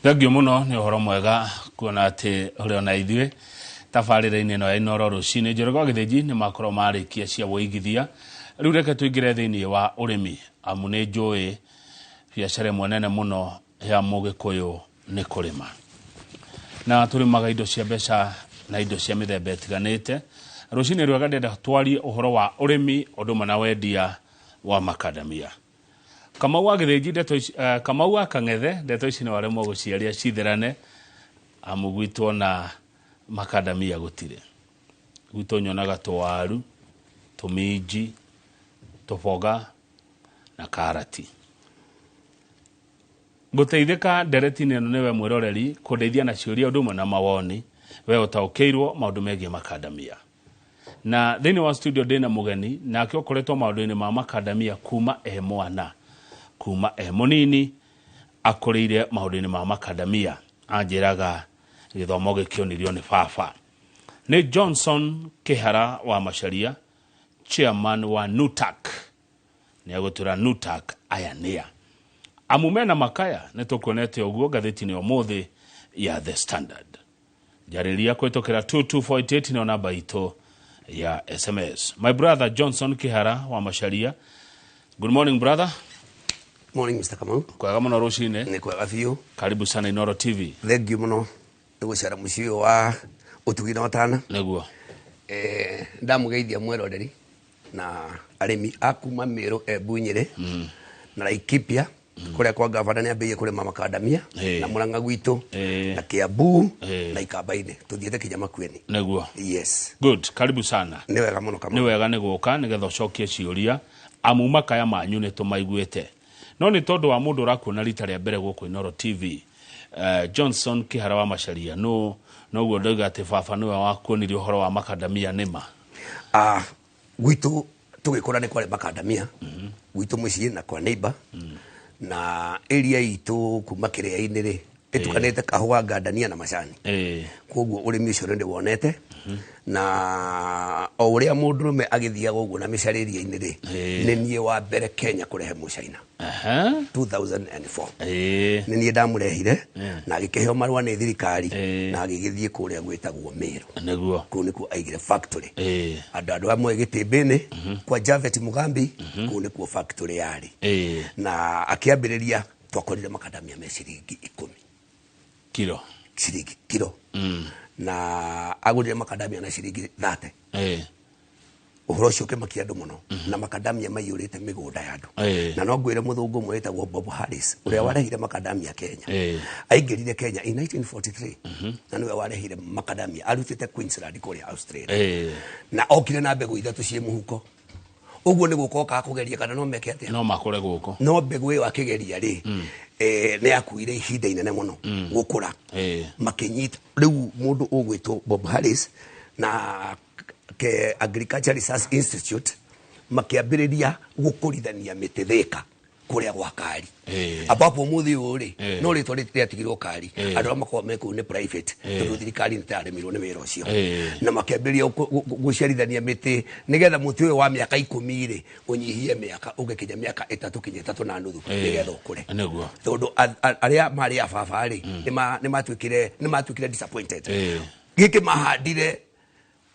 Thengiũ mũno, nĩ ũhoro mwega kuona atĩ ũrĩ ona ithuĩ tabarĩra-inĩ ĩno ya Inooro rũcinĩ. Njoroge wa Gĩthĩnji nĩ makorwo marĩkia cia wũigithia. Rĩu reke tũingĩre thĩinĩ wa ũrĩmi, amu nĩ njũĩ biacara ĩmwe nene mũno ya Mũgĩkũyũ nĩ kũrĩma. Na tũrĩmaga indo cia mbeca na indo cia mĩthemba ĩtiganĩte. Rũcinĩ rwega ndĩrenda twarie ũhoro wa ũrĩmi ũndũ ũmwe na wendia wa makandamia. Kamau wa Gĩthĩnji ndeto ici, Kamau wa Kang'ethe ndeto ici no aremwo gũciaria citherane, amu gwitũ ona makandamia gũtirĩ. Gwitũ nyonaga tũwaru, tũminji, tũboga na karati. Ngũteithĩka ndereti-inĩ ĩno nĩwe mwĩroreri kũndeithia na ciũria ũndũ ũmwe na mawoni, we ũtaũkĩirwo maũndũ megiĩ makandamia. Na thĩinĩ wa studio ndĩna mũgeni nake ũkoretwo maũndũ-inĩ ma makandamia kuma e mwana, kuma e mũnini akũrĩire maũndũ-inĩ ma makandamia. Anjĩraga gĩthomo gĩkĩonirio nĩ baba. Nĩ Johnson Kĩhara wa Macharia, chairman wa NUTAC. Nĩ agũtwĩra NUTAC aya nĩa. Amu mena makaya nĩ tũkuonete ũguo ngathĩti-inĩ ũmũthĩ ya The Standard. Njarĩria kũhĩtũkĩra 22488 nĩyo namba itũ ya SMS. My brother Johnson Kihara wa Macharia. Good morning, brother. Morning, Mr. Kamau. Kwega mũno rũcinĩ. Nĩ kwega biũ. Karibu sana Inooro TV. Thank you mũno nĩ gũcera mũciĩ ũyũ wa ũtugi na ũtana. Nĩguo. Ndamũgeithia mwĩroreri na arĩmi a kuma Meru, Embu, Nyĩrĩ na Laikipia, kũrĩa kwa gavana nĩ ambĩrĩirie kũrĩma makandamia na Mũrang'a gwitũ na Kiambu na Ikamba-inĩ, tũthiĩte kinya Makueni. Nĩguo. Yes. Good, karibu sana. Nĩ wega mũno, Kamau. Nĩ wega nĩ gũka nĩgetha ũcokie ciũria, amu makaya manyu nĩ tũmaiguĩte. No nĩ tondũ wa mũndũ ũrakuona rita rĩa mbere gũkũ Inooro TV, Johnson Kĩhara wa Macharia nũ? Noguo ndoiga atĩ baba nĩwe wakuonirie ũhoro wa makandamia, nĩma? Ah, gwitũ tũgĩkũra nĩ kwarĩ makandamia gwitũ mũciĩ na kwa neighbor, na area itũ kuma kĩrĩa-inĩ rĩ ĩtukanĩte kahũa, ngandania na macani. Koguo ũrĩmi ũcio nĩ ndĩwonete, na o ũrĩa mũndũrũme agĩthiaga ũguo na mĩcarĩria-inĩ rĩ, nĩ niĩ wa mbere Kenya kũrehe mũcaina 2004. Nĩ niĩ ndamũrehire na agĩkĩheo marũa nĩ thirikari na agĩgĩthiĩ kũrĩa gwĩtagwo Meru. Kũu nĩkuo aigire factory. Andũ amwe gĩtĩmbĩ-inĩ kwa Javet Mugambi, kũu nĩkuo factory yarĩ. Na akĩambĩrĩria twakorire makandamia me ciringi 10 Kiro. Ciringi kiro. Na agũrire makandamia na ciringi 30. Ũhoro ũcio ũkĩmakia andũ mũno, na makandamia maiyũrĩte mĩgũnda ya andũ. Na no ngwĩre mũthũngũ ũmwe wĩtagwo Bob Harris, ũrĩa warehire makandamia Kenya, aingĩrire Kenya in 1943, na nĩwe warehire makandamia arutĩte Queensland kũrĩa Australia. Na okire na mbegũ ithatũ ciĩ mũhuko ũguo, nĩ gũka okaga kũgeria kana no meke atĩa. No makũre gũkũ. No mbegũ ĩyo akĩgeria rĩ, nĩ yakuire ihinda inene mũno gũkũra. Makĩnyita rĩu mũndũ ũgwĩtwo Bob Harris na ke Agriculture Research Institute makĩambĩrĩria gũkũrithania mĩtĩ Thĩka kũrĩa gwa Kari, ambapo ũmũthĩ ũyũ rĩ, no rĩtwa rĩatigirwo Kari. Andũ arĩa makoragwo me kũu nĩ private, tondũ thirikari nĩ ĩraremirwo nĩ wĩra ũcio. Na makĩambĩrĩria gũciarithania mĩtĩ nĩgetha mũtĩ ũyũ wa mĩaka 10 rĩ, ũnyihie mĩaka ũgĩkinya mĩaka 3 kinya 3.5 nĩgetha ũkũre. Tondũ arĩa marĩ a baba rĩ, nĩ matuĩkire disappointed. Gĩkĩ mahandire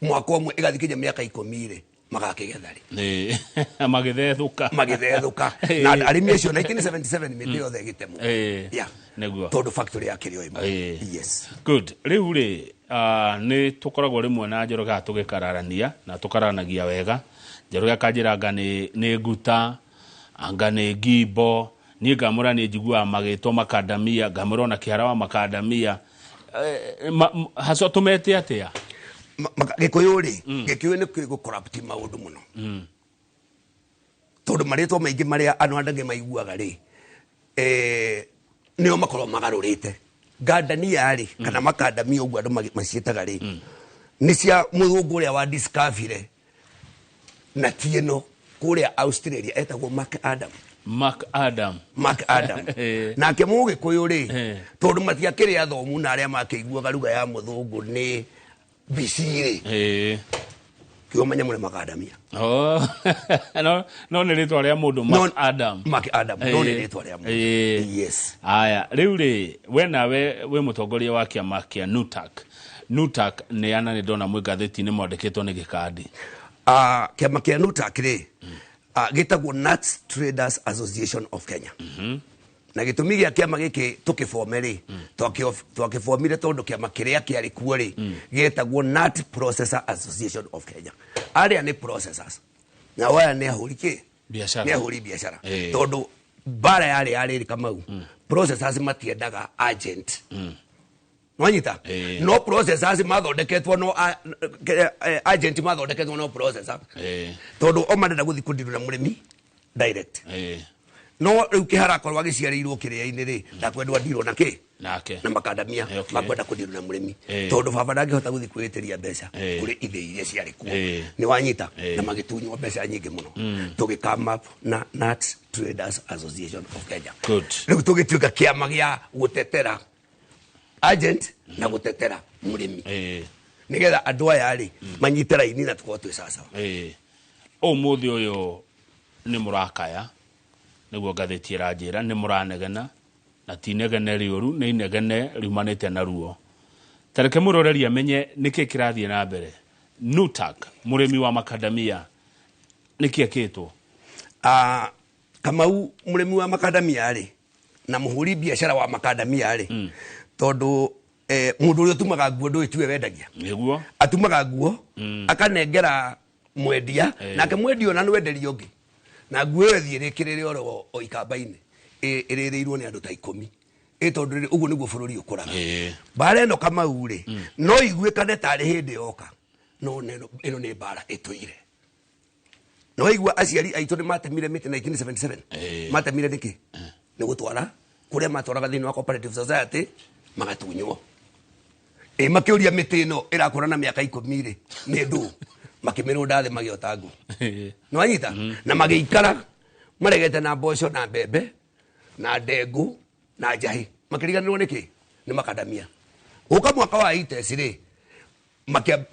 mwaka ũmwe ĩgathikinya mĩaka 10 rĩ, magakĩgetha rĩ? Magĩthethũka. Magĩthethũka. Na arĩmi acio 1977 mĩtĩ yothe ĩgĩtemwo. Yeah. Tondũ factory yakĩrĩ o ĩmwe. Yes. Good. Rĩu rĩ, nĩ tũkoragwo rĩmwe na Njoroge haha tũgĩkararania na tũkararanagia wega. Njoroge akanjĩra anga nĩ nguta, anga nĩ ngimbo, niĩ ngamwĩra niĩ njiguaga magĩtwo makandamia, ngamwĩra ona kĩhara wa makandamia. Hacwa tũmete atĩa? Gĩkũyũ rĩ, Gĩkũyũ nĩ kĩũĩ gũ-corrupt maũndũ mũno, tondũ marĩtwa maingĩ marĩa andũ angĩ maiguaga rĩ, nĩo makoragwo magarũrĩte. Ngandania rĩ, kana makandamia ũguo andũ maciĩtaga rĩ, nĩ cia mũthũngũ ũrĩa wa discovery na ti ĩno kũrĩa Australia etagwo Mark Adam. Mark Adam. Mark Adam. Nake mũgĩkũyũ rĩ, tondũ matiakĩrĩ athomu na arĩa makĩiguaga ruga ya mũthũngũ nĩ BC rĩ, Kiugo manyamũ nĩ makandamia. Oh. No no nĩ rĩtwa rĩa mũndũ Mark Adam. Mark Adam, no nĩ rĩtwa rĩa mũndũ. Yes. Aya, rĩu rĩ, we nawe wĩ mũtongoria wa kĩama kĩa NUTAC. NUTAC nĩ ana nĩ ndona mwĩ ngathĩti-inĩ mwandĩkĩtwo nĩ gĩkandi. Kĩama kĩa NUTAC rĩ, gĩtagwo Nuts Traders Association of Kenya. Na gĩtũmi gĩa kĩama gĩkĩ tũkĩbome rĩ, twakĩbomire tondũ kĩama kĩrĩa kĩarĩ kuo rĩ, gĩetagwo Nut Processor Association of Kenya. Arĩa nĩ processors, nao aya nĩ ahũri kĩ? Biacara. Nĩ ahũri biacara. Tondũ mbara yarĩ ya rĩrĩ Kamau, processors matiendaga agent. Nwanyita? No processors mathondeketwo no agent mathondeketwo no processor. Tondũ o marenda gũthiĩ kũndirwo na mũrĩmi direct. No rĩu kĩhara akorwo agĩciarĩirwo kĩrĩa-inĩ rĩ, ndakwendwo andirwo na kĩ? Nake. Na makandamia, makwenda kũndirwo na mũrĩmi. Tondũ baba ndangĩhota gũthiĩ kwĩĩtĩria mbeca kũrĩ ithĩi iria ciarĩ kuo. Nĩ wanyita? Na magĩtunywo mbeca nyingĩ mũno. Tũgĩ come up na Nut Traders Association of Kenya. Good. Rĩu tũgĩtuĩka kĩama gĩa gũtetera agent na gũtetera mũrĩmi. Nĩgetha andũ aya rĩ manyite raini na tũkorwo twĩ sawasawa. Ũmũthĩ ũyũ nĩ mũrakaya, nĩguo ngathĩti ĩranjĩra, nĩ mũranegena, na ti inegene rĩũru, nĩ inegene riumanĩte na ruo. Ta reke mũroreri amenye nĩkĩ kĩrathiĩ na mbere. NUTAC, mũrĩmi wa makandamia, nĩkĩ ekĩtwo? Kamau mũrĩmi wa makandamia rĩ, na mũhũri biacara wa makandamia rĩ, tondũ mũndũ ũrĩa ũtumaga nguo ndũĩ tiwe wendagia. Nĩguo. Atumaga nguo, akanengera mwendia, nake mwendia ona nĩwenderio ũngĩ. Na nguo ĩyo ĩthiĩ ĩrĩkĩrĩre oro o ikamba-inĩ, ĩrĩrĩirwo nĩ andũ ta 10. Tondũ rĩrĩ, ũguo nĩguo bũrũri ũkũraga. Mbara ĩno Kamau rĩ, no iguĩkane tarĩ hĩndĩ yoka, no ĩno nĩ mbara ĩtũire. No igua aciari aitũ nĩ matemire mĩtĩ 1977. Matemire nĩkĩ? Nĩ gũtwara kũrĩa matwaraga thĩinĩ wa cooperative society magatunywo. Makĩũria mĩtĩ ĩno ĩrakũra na mĩaka 10 rĩ, nĩ ndũ? Makĩmĩrũnda thĩ magĩota ngũ. Nĩ wanyita? Na magĩikara maregete na mboco na mbembe na ndengũ na njahĩ. Makĩriganĩrwo nĩkĩ? Nĩ makandamia. Gũka mwaka wa 80s rĩ,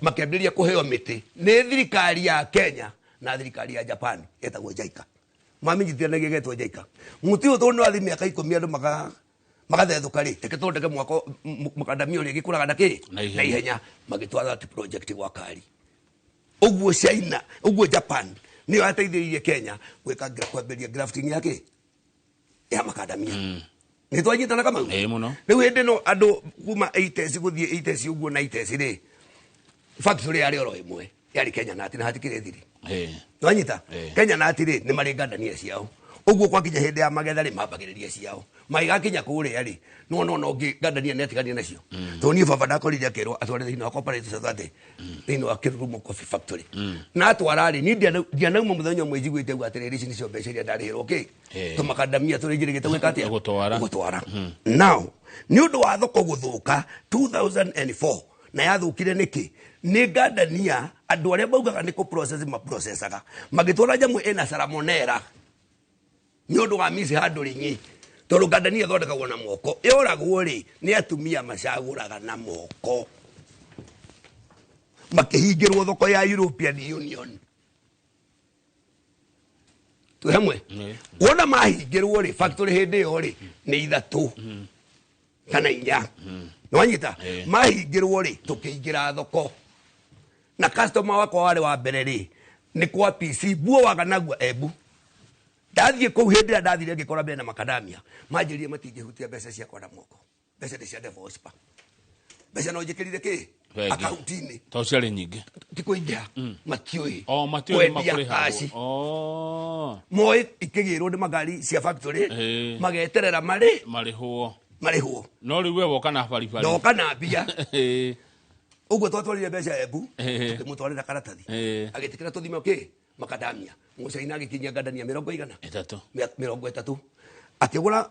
makĩambĩrĩria kũheo mĩtĩ nĩ thirikari ya Kenya na thirikari ya Japan ĩtagwo JICA. Mamenyithanagia ĩgetwo JICA. Mũtĩ ũyũ tondũ nĩ wathiĩ mĩaka 10 andũ magathethũka rĩ, reke tũthondeke mwako makandamia ũrĩa ĩgĩkũraga na kĩ? Na ihenya. Na ihenya. Magĩtwara that project gwa Kari. Ũguo China, ũguo Japan nĩyo yateithĩrĩirie Kenya gwĩka kwambĩrĩria grafting ya kĩ? Ya makandamia. Nĩ twanyitana Kamau? Mũno. Rĩu hĩndĩ ĩno andũ kuma 80s gũthiĩ 80s ũguo na 80s rĩ, factory yarĩ oro ĩmwe, yarĩ Kenya Nut na hatikĩrĩ thiri. Nwanyita? Kenya Nut rĩ, nĩ marĩ ngandania ciao. Ũguo gwakinya hĩndĩ ya magetha rĩ, mambagĩrĩria ciao. Magĩgakinya kũrĩa rĩ, no no no ngĩ ngandania nĩ atigania nacio. Tondũ niĩ baba ndakorire akĩrwo atware thĩinĩ wa cooperative society, thĩinĩ wa Kĩrurumo Coffee Factory. Na atwara rĩ, niĩ ndianauma mũthenya ũmwe njiguĩte auga atĩrĩrĩ, ici nĩcio mbeca iria ndarĩhĩrwo kĩ? Tũmakandamia tũrĩa njĩrĩgĩte gwĩka atĩa? Gũtwara. Gũtwara. Now, nĩ ũndũ wa thoko gũthũka 2004, na yathũkire nĩkĩ? Nĩ ngandania andũ arĩa maugaga nĩ kũ-process ma-processaga. Magĩtwara nyamũ ĩna salmonella. Nĩ ũndũ wa mishandling. Tondũ ngandania ĩthondekagwo na moko. Ĩoragwo rĩ, nĩ atumia macagũraga na moko. Makĩhingĩrwo thoko ya European Union. Twĩ hamwe? Wona mahingĩrwo rĩ, factory hĩndĩ ĩyo rĩ, nĩ 3 kana 4. Nĩwanyita? Mahingĩrwo rĩ, tũkĩingĩra thoko. Na customer wakwa warĩ wa mbere rĩ, nĩ kwa PC, Buo wa Ganagua Embu. Ndathiĩ kũu hĩndĩ ĩrĩa ndathire ngĩkora mena makadamia, manjĩrire matingĩhutia mbeca ciakwa na moko. Mbeca nĩ cia Devospa. Mbeca no njĩkĩrire kĩ? Bengi. Akaunti-inĩ. Tondũ ciarĩ nyingĩ. Ti kũingĩha. Matiũĩ. O, matiũĩ Kwendia makũrĩhagwo. cash. Moĩ ikĩgĩrwo nĩ makari cia factory, mageterera marĩ. Marĩhwo. Marĩhwo. No rĩu we woka na baribari. Ndoka na mbia. Ũguo twatwarire mbeca Embu, tũkĩmũtwarĩra karatathi. Agĩtĩkĩra tũthime kĩ? Makadamia. Mũcaina agĩkinyia ngandania mĩrongo igana? Ĩtatũ. Mĩrongo ĩtatũ. Akĩgũra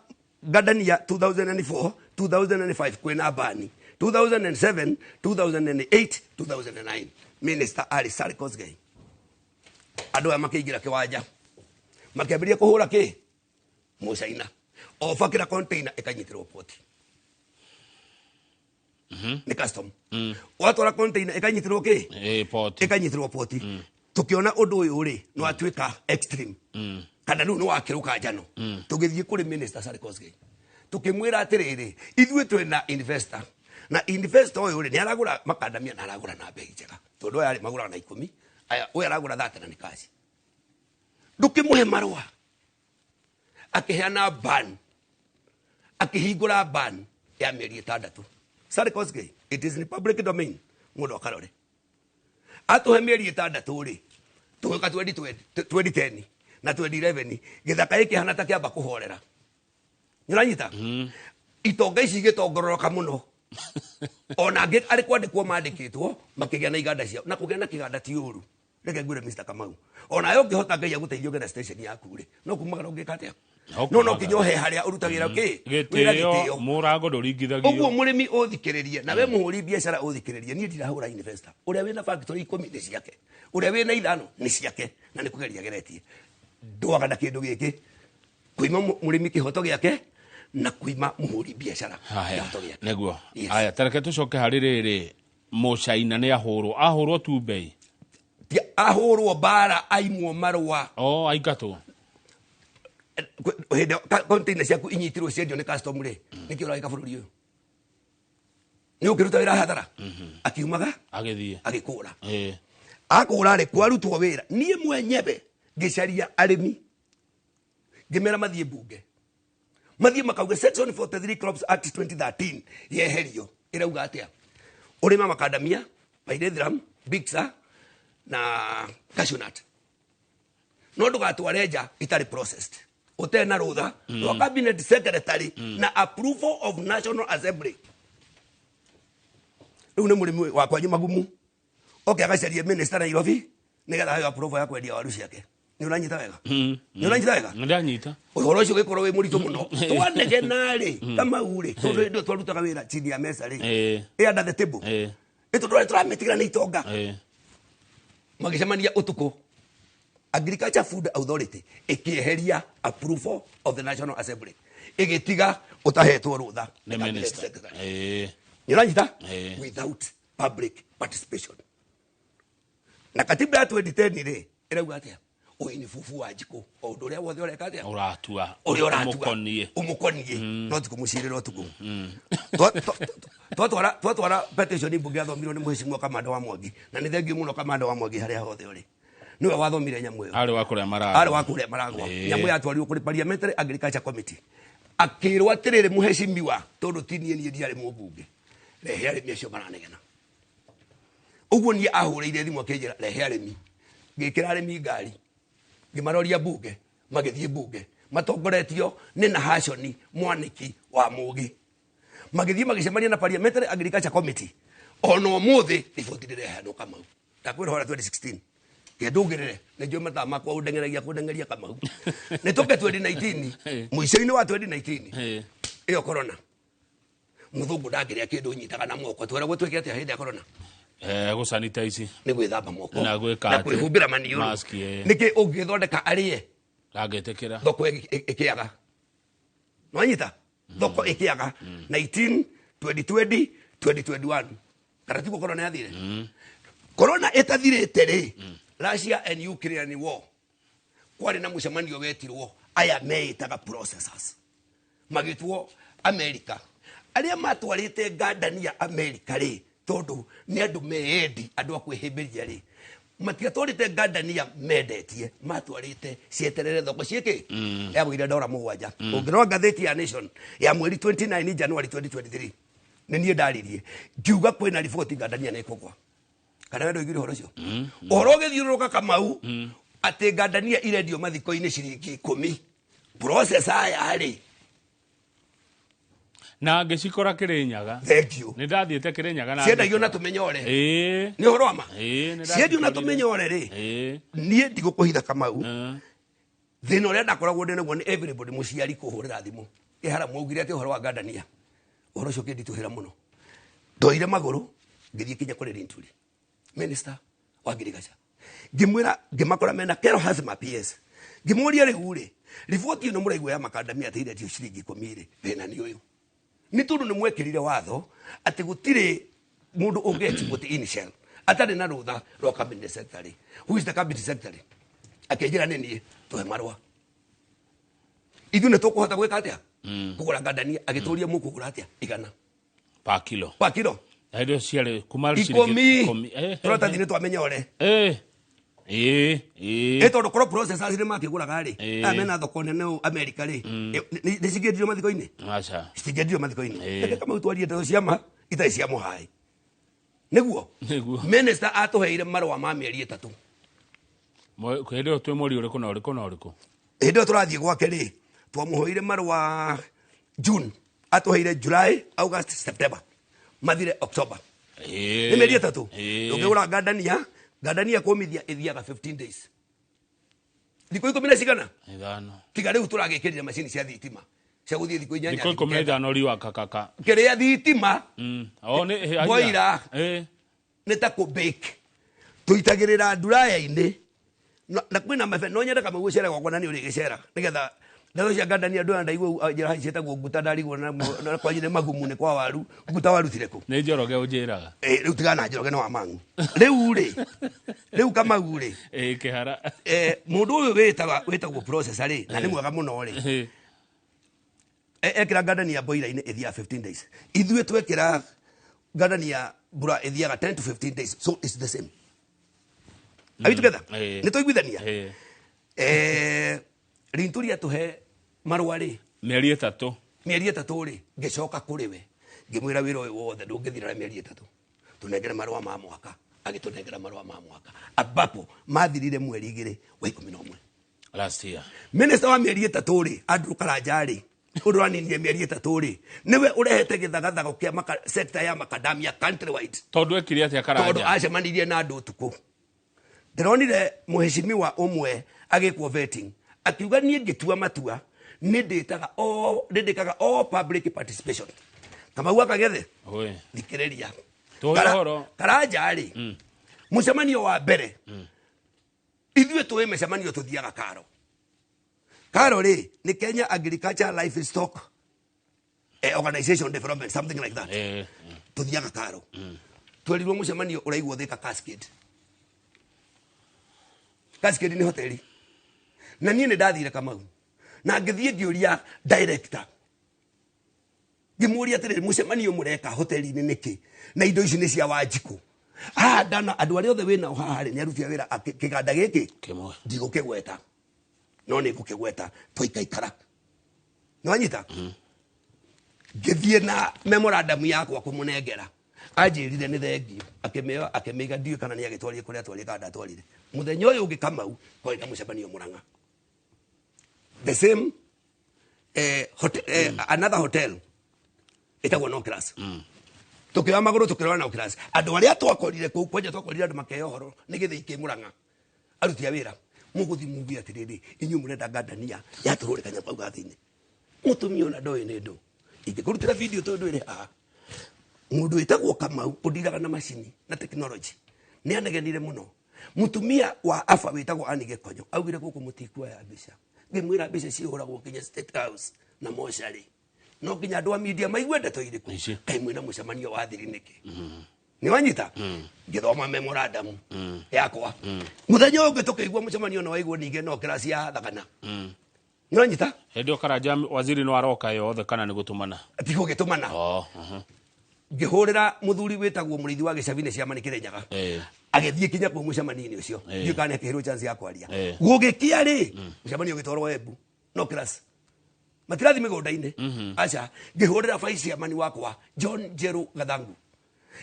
ngandania 2004, 2005 kwĩna bani. 2007, 2008, 2009. Minister arĩ Sally Kosgei. Andũ aya makĩingĩra kĩwanja. Makĩambĩrĩria kũhũra kĩ? Mũcaina. Oba kĩra container ĩkanyitĩrwo poti. Nĩ custom. Watwara container ĩkanyitirwo kĩ? Port. Ĩkanyitirwo poti. Tukiona ũndũ ũyũ rĩ nĩ watuĩka extreme kana rĩu nĩ wakĩrũka njano, tũgĩthiĩ kũrĩ Minister Sally Kosgei, tũkĩmwĩra atĩrĩrĩ, ithuĩ twĩna investor, na investor ũyũ rĩ nĩ aragũra makandamia na aragũra na bei njega, tondũ aya rĩ magũraga na 10, aya ũyũ aragũra 30 na nĩ kaci. Ndũkĩmũhe marũa, akĩheana ban, akĩhingũra ban ya mĩeri 6. Sally Kosgei, it is in public domain, mũndũ akarore. Atũhe mĩeri 6 rĩ, tũgĩũka 2010 na 2011, gĩthaka gĩkĩhana ta kĩamba kũhorera. Nĩũranyita? Itonga ici igĩtongororoka mũno, ona angĩ arĩ kwandĩkwo mandĩkĩtwo makĩgĩa na iganda ciao, na kũgĩa na kĩganda ti ũru. Reke ngwĩre Mr. Kamau, onawe ũngĩhota Ngai agũteithie ũgĩe na station yaku rĩ, no kumagara ũngĩka atĩa? No No kumagara. Nginya ũhe harĩa ũrutagĩra kĩ wĩra. Gĩtĩo. Gĩtĩo. Mũrango ndũringithagio. Ũguo mũrĩmi ũthikĩrĩrie, na we mũhũri biacara ũthikĩrĩrie, niĩ ndirahũra investor. Ũrĩa wĩna factory 10 nĩ ciake, ũrĩa wĩna 5 nĩ ciake, na nĩ kũgeria geretie. Ndwaga na kĩndũ gĩkĩ kuima mũrĩmi kĩhoto gĩake na kuima mũhũri biacara Haya, kĩhoto gĩake. Nĩguo. Yes. Haya, tareke tũcoke harĩ rĩrĩ, mũcaina nĩ ahũrwo, ahũrwo tu mbei. Ahũrwo mbara, aimwo marũa. O aingatwo. Hĩndĩ container ciaku inyitirwo ciendio nĩ custom rĩ, nĩkĩ ũragĩka bũrũri ũyũ? Nĩ ũngĩruta wĩra hathara. Akiumaga. Agĩthiĩ. Agĩkũra. Ĩĩ. Akũra rĩ, kwarutwo wĩra, niĩ mwenyewe ngĩcaria arĩmi, ngĩmera mathiĩ mbunge, mathiĩ makauge section 43 Crops Act 2013 yeherio. Ĩrauga atĩa? Ũrĩma makandamia, pyrethrum, bixa na cashew nut, no ndũgatware nja itarĩ processed ũtarĩ na rũtha rwa cabinet secretary na approval of National Assembly. Rĩu nĩ mũrĩmi wa kwanyu magumu oke agacarie minister Nairobi nĩgetha aheo approval ya kwendia waru ciake. Nĩ ũranyita wega? Nĩ ũranyita wega? Ndanyita. Ũhoro ũcio ũgĩkorwo wĩ mũritũ mũno. Twanegena rĩ, Kamau rĩ, tondũ hĩndĩ ĩyo twarutaga wĩra chini ya mesa rĩ, ĩ under the table, ĩ tondũ arĩa tũramĩtigĩra nĩ itonga. Magĩcemania ũtukũ, Agriculture Food Authority ĩkĩeheria approval of the National Assembly, ĩgĩtiga ũtahetwo rũtha nĩ nĩ cabinet minister. secretary. Nĩ ũranyita? Ĩĩ. Without public participation. Na katiba ya 2010 rĩ, ĩrauga atĩa? Ũyũ nĩ bubu wa njikũ, o ũndũ ũrĩa wothe ũreka atĩa? Ũratua. Ũrĩa ũratua. Ũmũkoniĩ. Ũmũkoniĩ, no ti kũmũcirĩra ũtukũ. Twatwara petition mbunge, yathomirwo nĩ mũhecimiwa Kamanda wa Mwangi, na nĩ thengiũ mũno Kamanda wa Mwangi harĩa hothe ũrĩ, nĩwe wathomire nyamũ ĩyo. Arĩ wa kũrĩa maragwa. Arĩ wa kũrĩa maragwa. Ĩĩ. Nyamũ yatwarirwo kũrĩ Parliamentary Agriculture Committee, akĩrwo atĩrĩrĩ, mũhecimiwa, tondũ ti niĩ, niĩ ndiarĩ mũmbunge, rehe arĩmi acio maranegena ũguo. Niĩ ahũrĩire thimũ akĩnjĩra rehe arĩmi, ngĩkĩra arĩmi ngari, ngĩmaroria mbunge, magĩthiĩ mbunge matongoretio nĩ Nahashoni Mwanĩki wa Mũgĩ, magĩthiĩ magĩcemania na Parliamentary Agriculture Committee. Ona ũmũthĩ riboti ndĩreheanwo. Kamau, ndakwĩra hora 2016 kĩndũngĩrĩre nĩ njũĩ mathaa makwa ũndeng'eragia kũndeng'eria. Kamau, nĩ tũke 2019, mũico-inĩ wa 2019. Ĩyo corona, mũthũngũ ndangĩrĩa kĩndũ nyitaga na moko. Tweragwo twĩke atĩa hĩndĩ ya corona? Gũsanitize. Nĩ gwĩthamba moko. Na gwĩka na atĩ? Kwĩhumbĩra maniũrũ. Mask, ĩĩ. Nĩkĩ ũngĩthondeka arĩe? Ndangĩtĩkĩra. Thoko ĩkĩaga, nwanyita, thoko ĩkĩaga 19 2020 2021, kana tiguo? Corona yathire, corona ĩtathirĩte rĩ, Russia and Ukraine war, kwarĩ na mũcemanio wetirwo, aya meĩtaga processors magĩtwo America, arĩa matwarĩte ngandania America rĩ, tondũ nĩ andũ meendi, andũ a kwĩhĩmbĩria rĩ, matiatwarĩte ngandania mendetie, matwarĩte cieterere thoko ciĩkĩ. Yagũire ndora 7. Ũngĩrora ngathĩti ya Nation ya mweri 29 January 2023, nĩ niĩ ndaririe ngiuga kwĩna riboti ngandania nĩ ĩkũgwa. Kana we ndũiguire ũhoro ũcio? Ũhoro ũgĩthiũrũrũka, Kamau, atĩ ngandania irendio mathiko-inĩ ciringi 10, process aya rĩ. Na ngĩcikora Kĩrĩnyaga. Thank you. Nĩ ndathiĩte Kĩrĩnyaga na Ciendagio na ngĩkora. tũmenyore. Ĩĩ. Nĩ ũhoro wa ma. Ĩĩ, nĩ Ciendio na ndacikorire. tũmenyore rĩ. Ĩĩ. Niĩ ndigũkũhitha, Kamau, thĩna ũrĩa ndakoragwo ndĩ naguo nĩ everybody, mũciari kũhũrĩra thimũ, ĩhara mwaugire atĩ ũhoro wa ngandania, ũhoro ũcio ũkĩnditũhĩra mũno. Ndoire magũrũ ngĩthiĩ kinya kũrĩ Linturi, minister wa ngirigaca, ngĩmwĩra, ngĩmakora mena Kero Hasma PS, ngĩmũria, rĩu rĩ, riboti ĩno mũraigua ya makandamia atĩ irendio ciringi 10 rĩ, thĩna nĩ ũyũ. Nĩ tondũ nĩ mwekĩrire watho atĩ gũtirĩ mũndũ ũngĩ export in shell atarĩ na rũtha rwa cabinet secretary. Who is the cabinet secretary? Akĩnjĩra nĩ niĩ, tũhe marũa. Ithuĩ nĩ tũkũhota gwĩka atĩa? Kũgũra ngandania. Agĩtũria mũkũgũra atĩa? 100 pa kilo. Pa kilo. Na hĩndĩ ĩyo ciarĩ kuma ciringi 10. 10. Tũratathi nĩ twamenya ũre. Ĩ Tondũ korwo processors nĩ makĩgũraga rĩ, aya mena thoko nene ũũ America rĩ, nĩ cingĩendirio mathiko-inĩ? Aca. Citingĩendirio mathiko-inĩ. Reke Kamau twarie ndeto cia ma itarĩ cia mũhaĩ. Nĩguo. Nĩguo. Minister atũheire marũa ma mĩeri 3. Hĩndĩ ĩyo twĩ mweri ũrĩkũ na ũrĩkũ na ũrĩkũ? Hĩndĩ ĩyo tũrathiĩ gwake rĩ, twamũhoire marũa June, atũheire July, August, September, mathire October. Nĩ mĩeri 3. Ndũngĩgũra ngandania, ngandania kũmithia ĩthiaga 15 days. Thikũ 10 na cigana? 5. Tiga rĩu tũragĩkĩrire macini cia thitima cia gũthiĩ thikũ 8. Thikũ 15 riũa kakaka. Kĩrĩa thitima. O nĩ Boira. Nĩ ta kũ bake. Tũitagĩrĩra nduraya-inĩ. Na kwĩna mabe, no nyende Kamau ũcere gwakwa na nĩ ũrĩgĩcera. Nĩgetha ndeto cia ngandania andũ aya ndaigua njĩra ciĩtagwo nguta ndarigwo na kwanyu nĩ magumu nĩ kwa waru. Nguta warutire kũ? Nĩ Njoroge ũnjĩraga. Rĩu tigana na Njoroge nĩ wa mang'u. Rĩu rĩ, rĩu Kamau rĩ. Kĩhara. Mũndũ ũyũ wĩtagwo processor rĩ, na nĩ mwega mũno rĩ. Ekĩra ngandania boiler-inĩ ĩthiaga 15 days. Ithuĩ twekĩra ngandania mbura ĩthiaga 10 to 15 days. So it's the same. Are we together? Nĩ twaiguithania? Linturi atũhe marũa rĩ? Mĩeri 3. Mĩeri 3 rĩ, ngĩcoka kũrĩ we. Ngĩmwĩra wĩra ũyũ wothe ndũngĩthira na mĩeri 3. Tũnengere marũa ma mwaka. Agĩtũnengera marũa ma mwaka. Ambapo mathirire mweri 2 wa 11. Last year. Minister wa mĩeri 3 rĩ, Andrew Karanja rĩ, ũndũ ũraninire mĩeri 3 rĩ, nĩwe ũrehete gĩthagathago kĩa sector ya macadamia countrywide. Tondũ ekire atĩa Karanja? Tondũ acemanirie na andũ ũtukũ. Ndĩronire mũheshimiwa ũmwe agĩkwo vetting, akiuga niĩ ngĩtua matua, nĩ ndĩtaga all, nĩ ndĩkaga all public participation. Kamau akagethe? Oi. Thikĩrĩria. Tũhe ũhoro. Karanja rĩ, mũcemanio wa mbere, ithuĩ tũĩ mĩcemanio tũthiaga Karo. Karo rĩ, nĩ Kenya Agriculture Livestock Organization Development, something like that. Tũthiaga Karo. Twerirwo mũcemanio ũraigwo Thika Cascade. Cascade nĩ hoteli. Na niĩ nĩ ndathire Kamau. Na ngĩthiĩ ngĩũria director. Ngĩmũũria atĩrĩrĩ, mũcemanio mũreka hoteli-inĩ nĩkĩ? Na indo ici nĩ cia Wanjikũ. Haha ndana andũ arĩa othe wĩnao haha rĩ, nĩ aruti a wĩra a kĩganda gĩkĩ? Kĩmwe. Ndigũkĩgweta. No nĩ ngũkĩgweta twaikaikara. Nĩ wanyita? Ngĩthiĩ na memorandum yakwa kũmũnengera. Anjĩrire nĩ thengiũ, akĩmĩoya, akĩmĩiga, ndiũĩ kana nĩ agĩtwarire kũrĩa atwarire kana ndatwarire. Mũthenya ũyũ ũngĩ Kamau, kwarĩ na mũcemanio Mũrang'a. The same, another hotel ĩtagwo No Class. Tũkĩoya magũrũ tũkĩrora No Class. Andũ arĩa twakorire kũu, kwanja twakorire andũ makĩheo ũhoro nĩ gĩthĩi kĩ Mũrang'a. Aruti a wĩra, mũgũthiĩ muge atĩrĩrĩ, inyuĩ mũrenda ngandania yatũrũrĩkania kau gathĩ-inĩ. Mũtumia ona ndoĩ nĩ ndũ. Ingĩkũrutĩra video tondũ ĩrĩ haha. Mũndũ wĩtagwo Kamau ũndiraga na macini na technology nĩ anegenire mũno. Mũtumia wa Aba wĩtagwo Anne Gĩkonyo augire gũkũ mũtikuoya mbica. Ngĩmwĩra mbica cihũragwo nginya State House na mocarĩ. No nginya andũ a media maigue ndeto irĩkũ. Ici. Kaĩ mwĩna mũcemanio wa thiri nĩkĩ? Nĩ wanyita? Ngĩthoma memorandum yakwa. Mũthenya ũyũ ũngĩ tũkĩigua mũcemanio nĩ waigwo ningĩ no kĩraci ya Thagana. Nĩ wanyita? Hĩndĩ ĩyo Karanja waziri no aroka yothe kana nĩ gũtũmana? Ti gũgĩtũmana. Oh, uh-huh. Ngĩhũrĩra mũthuri wĩtagwo mũrĩithi wa gĩcabi-inĩ ciama nĩ Kĩrĩnyaga. Agĩthiĩ kinya kũu mũcemanio-inĩ ũcio. Ndiũĩ kana nĩ akĩheirwo chance ya kwaria. Gũgĩkĩa rĩ, mũcemanio ũgĩtwarwo Embu. No class. Matirathi mĩgũnda-inĩ. Aca, ngĩhũrĩra vice chairman wakwa, John Njeru Gathangu.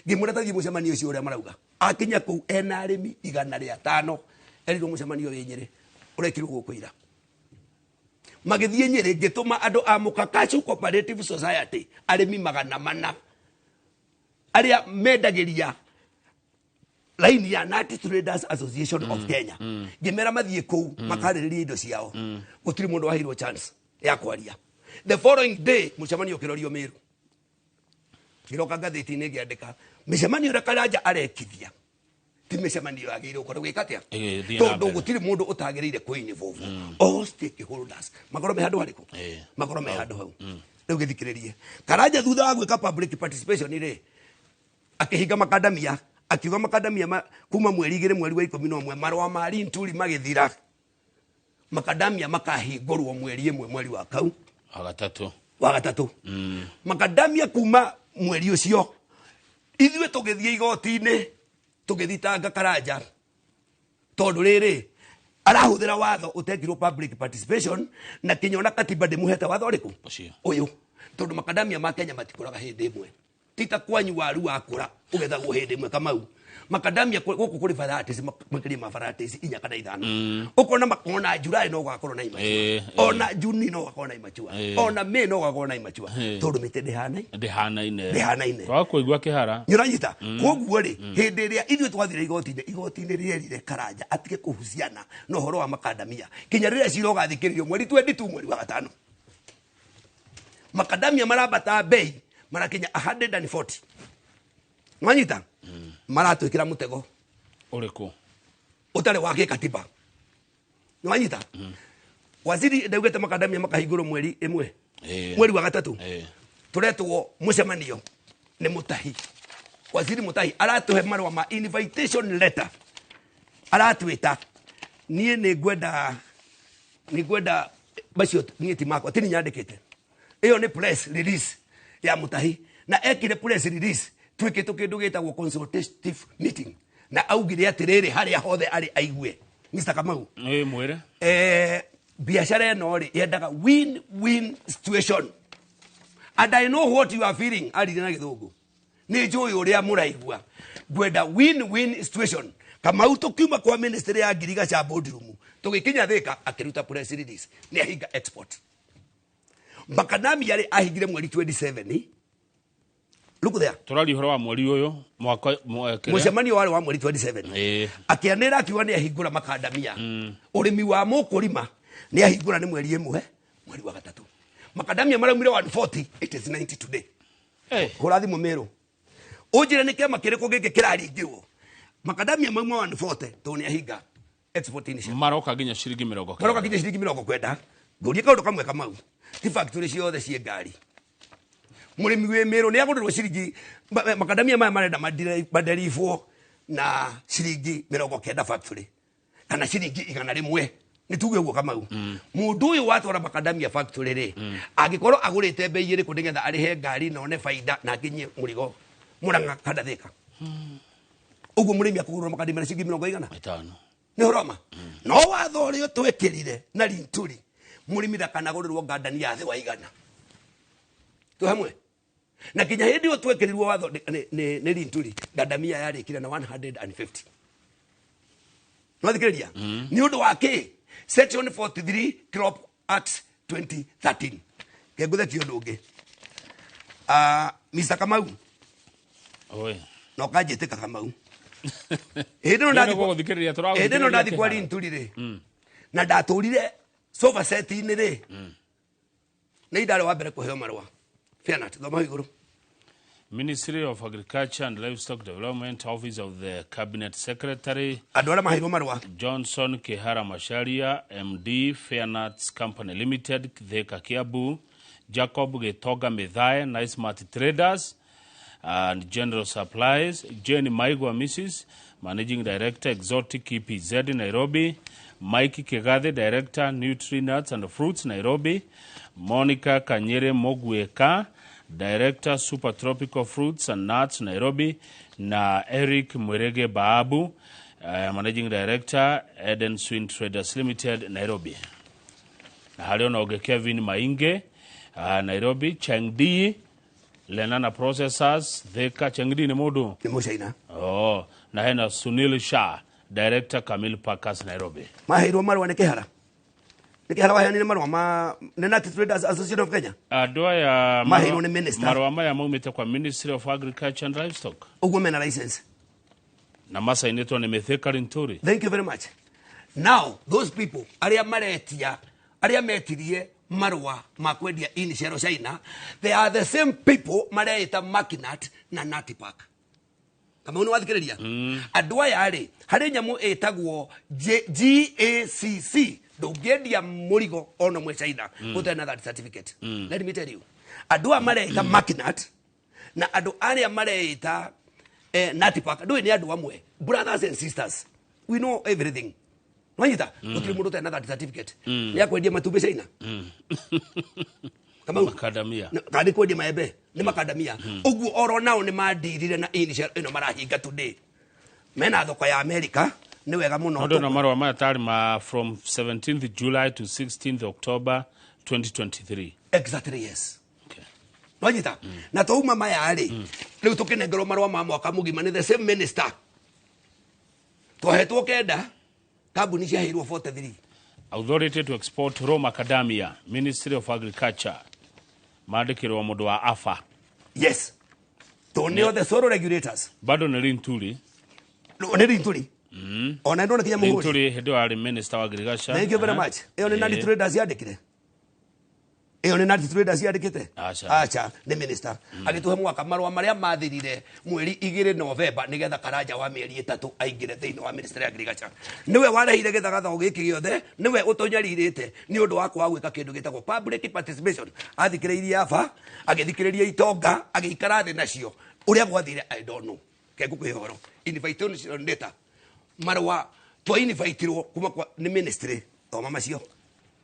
Ngĩmwĩra tathiĩ mũcemanio ũcio ũrĩa marauga. Akinya kũu ena arĩmi igana rĩa tano. Erirwo mũcemanio wĩ Nyĩrĩ. Ũrekirwo gũkũ ira. Magĩthiĩ Nyĩrĩ, ngĩtũma andũ a Mũkakacu Cooperative Society, arĩmi magana mana. Arĩa mendagĩria line ya Nut Traders Association of Kenya. Ngĩmera mathiĩ kũu, makarĩrĩrie indo ciao. Gũtirĩ mũndũ waheirwo chance ya kwaria. The following day, mũcemanio ũkĩrorio Meru. Ngĩroka ngathĩti-inĩ ngĩandĩka, mĩcemanio ĩrĩa Karanja arekithia ti mĩcemanio yagĩrĩirwo gũkorwo ĩgĩka atĩa? Ĩgĩthiĩ na Tondũ mbere. gũtirĩ mũndũ ũtagĩrĩire kũ-involve. All stakeholders makorwo me handũ harĩkũ? Makorwo me handũ hau. Rĩu gĩthikĩrĩrie Karanja thutha wa gwĩka public participation rĩ, akĩhinga makandamia, akiuga makandamia kuma mweri 2 mweri wa 11 marũa ma Linturi magĩthira, makandamia makahingũrwo mweri 1 mweri wa kau wa gatatũ. Wa gatatũ. Makandamia kuma mweri ũcio ithuĩ tũgĩthiĩ igoti-inĩ tũgĩthitanga Karanja tondũ rĩrĩ arahũthĩra watho ũtekirwo public participation na kinya ona katiba ndĩmũhete watho ũrĩkũ? Ũcio. Ũyũ, tondũ makandamia ma Kenya matikũraga hĩndĩ ĩmwe, ti ta kwanyu waru wakũra ũgethagwo hĩndĩ ĩmwe. Kamau, makandamia gũkũ kũrĩ varieties makĩria ma varieties 4 kana 5. Ũkona ona July no gũgakorwo na immature, ona Juni no gũgakorwo na immature, ona May no gũgakorwo na immature, tondũ mĩtĩ ndĩhanaine. Ndĩhanaine. Ndĩhanaine. Twaga kũigua kĩhara. Nĩũranyita? Koguo rĩ, hĩndĩ ĩrĩa ithuĩ twathire igoti-inĩ, igoti-inĩ rĩerire Karanja atige kũhuciana na ũhoro wa makandamia kinya rĩrĩa cira ũgathikĩrĩrio mweri 22 mweri wa gatano. Makandamia marambata bei marakinya 140. Nwanyita? Maratwĩkĩra mũtego. Ũrĩkũ? Ũtarĩ wa gĩkatiba. Nwanyita? Waziri ndaugĩte makandamia makahingũrwo mweri 1 mweri wa gatatũ. Tũretwo mũcemanio nĩ Mutahi, waziri Mutahi aratũhe marũa ma invitation letter, aratwĩta. Niĩ nĩ ngwenda macio niĩ ti makwa, ti niĩ nyandĩkĩte. Ĩyo nĩ press release ya Mutahi, na ekire press release twĩkĩtwo kĩndũ gĩtagwo consultative meeting, na augire atĩrĩrĩ, harĩa hothe arĩ aigue, Mr. Kamau. Ĩĩ, mwĩre. Biacara ĩno rĩ yendaga win win situation, and I know what you are feeling. Arire na gĩthũngũ, nĩ njũĩ ũrĩa mũraigua, ngwenda win win situation. Kamau, tũkiuma kwa ministry ya ngirigaca boardroom tũgĩkinya Thika, akĩruta press release nĩ ahinga export macadamia rĩ, ahingire mweri 27. Look there. Tũraria ũhoro wa mweri ũyũ mwaka kĩrĩa? Mũcemanio warĩ wa mweri 27. Akĩanĩra akiuga nĩ ahingũra makandamia, ũrĩmi wa mũkũrima nĩ ahingũra nĩ mweri 1 mweri wa gatatũ. Makandamia maraumire 140, it is 90 today. Hũra thimũ Mĩrũ ũnjĩre nĩ kĩama kĩrĩkũ gĩkĩ kĩraringĩrwo makandamia mauma 140 tondũ nĩ ahinga export initiative. Maroka nginya ciringi mĩrongo Maroka kenda. Nginya ciringi 90. Ngũrie kaũndũ kamwe, Kamau, ti factory ciothe ciĩ ngari. Mũrĩmi wĩ Mĩrũ nĩ agũrĩrwo ciringi makandamia maya marenda maderibwo na ciringi 90 factory kana ciringi 100, nĩ tuge ũguo. Kamau, mũndũ ũyũ watwara makandamia factory rĩ, angĩkorwo agũrĩte bei ĩrĩkũ nĩgetha arĩhe ngari na one baida na akinyie mũrigo Mũrang'a kana Thĩka? Ũguo mũrĩmi akũgũrwo makandamia na ciringi mĩrongo igana ĩtano. Nĩ ũroma no watho ũrĩa twekĩrire na Linturi, mũrĩmi ndakanagũrĩrwo ngandani ya thĩ wa 100. Twĩ hamwe? Na kinya hĩndĩ ĩyo twekĩrirwo watho nĩ Linturi, ngandamia yarĩkire na 150. Nwathikĩrĩria, nĩ ũndũ wa kĩ? Section 43, Crop Act 2013. Kengũthetie ũndũ ũngĩ. Ah, Mr. Kamau. Oi. Na ũkanjĩtĩka, Kamau, hĩndĩ ĩno Nĩ gũgũthikĩrĩria, hĩndĩ ĩno tũragũthikĩrĩria ndathi kwa kĩhara. Linturi rĩ, na ndatũrire sofa set-inĩ rĩ, nĩ indarĩ wa mbere kũheo marũa. Fianat, thoma hau igũrũ. Ministry of Agriculture and Livestock Development, Office of the Cabinet Secretary. Andũ arĩa maheirwo marũa. Johnson Kihara Macharia, MD, Fairnuts Company Limited, Thika, Kiambu; Jacob Gitoga Mithae, Nicemart Traders and General Supplies; Jane Maigwa, Mrs. Managing Director, Exotic EPZ, Nairobi; Mike Kigathe, Director, Nutri Nuts and Fruits, Nairobi; Monica Kanyere Mogweka, Director, Super Tropical Fruits and Nuts, Nairobi; na Eric Mwerege Baabu, Managing Director, Eden Swin Traders Limited, Nairobi. Na harĩ ona ũngĩ, Kevin Mainge, Nairobi; Chengdi Lenana Processors, Thika. Chengdi nĩ mũndũ? Nĩ mũcaina. Oh, na hena Sunil Shah, Director, Camille Packers, Nairobi. Maheirwo marũa nĩ Kĩhara. Nĩ Kĩhara waheanire marũa ma nĩ Nut Traders Association of Kenya. Andũ aya Maheirwo nĩ minister. Marũa maya maumĩte kwa Ministry of Agriculture and Livestock. Ũguo mena license. Na macainĩtwo nĩ Mithika Linturi. Thank you very much. Now those people arĩa maretia, arĩa metirie marũa ma kwendia initial China, they are the same people mareita Makinat na Natipark. Kamau, nĩ wathikĩrĩria? Andũ aya rĩ, harĩ nyamũ ĩtagwo GACC, ndũngĩendia mũrigo ona ũmwe China ũtarĩ na that certificate. Let me tell you, Andũ aya mareita Makinat na andũ arĩa mareita Natipark ndũĩ nĩ andũ amwe, brothers and sisters, we know everything. Nwanyita gũtirĩ mũndũ ũtarĩ na that certificate nĩ akwendia matumbĩ China. Kamau Macadamia. Kana nĩ kwendia maembe nĩ makandamia ũguo oro nao nĩ mandirire na initial ĩno marahinga today mena thoko ya America nĩ wega mũno. Ndo na marũa maya tarĩ ma from 17th July to 16th October 2023. Exactly, yes. Okay. Nwanyita na twauma maya rĩ, rĩu tũkĩnengerwo marũa ma mwaka mũgima nĩ the same minister. Twahetwo 9, kambuni ciaheirwo 43. Authority to export raw macadamia, Ministry of Agriculture, mandĩkĩrwo mũndũ wa AFA. Yes, to nĩo the sole regulators. Bado nĩ Linturi. Nĩ Linturi ona ndona kinya mũhũri. Linturi hĩndĩ ĩyo arĩ minister wa agriculture. Thank you very much. Ĩyo nĩ Nandi Traders yandĩkire, ĩyo nĩ Nandi Traders yandĩkĩte. Aca. Aca nĩ minister agĩtũhe mwaka marũa marĩa mathirire mweri 2 November nĩgetha Karanja wa mĩeri 3 aingĩre thĩinĩ wa Ministry ya Agriculture. Nĩwe warehire gĩthagathago gĩkĩ gĩothe, nĩwe ũtũnyarirĩte nĩ ũndũ wa kwaga gwĩka kĩndũ gĩtagwo public participation. Athikĩrĩirie aba, agĩthikĩrĩria itonga, agĩikara thĩ nacio. Ũrĩa gwathire I don't know. Ke ngũkũhe ũhoro invitation letter marũa twa invitirwo kuma kwa nĩ ministry thoma macio.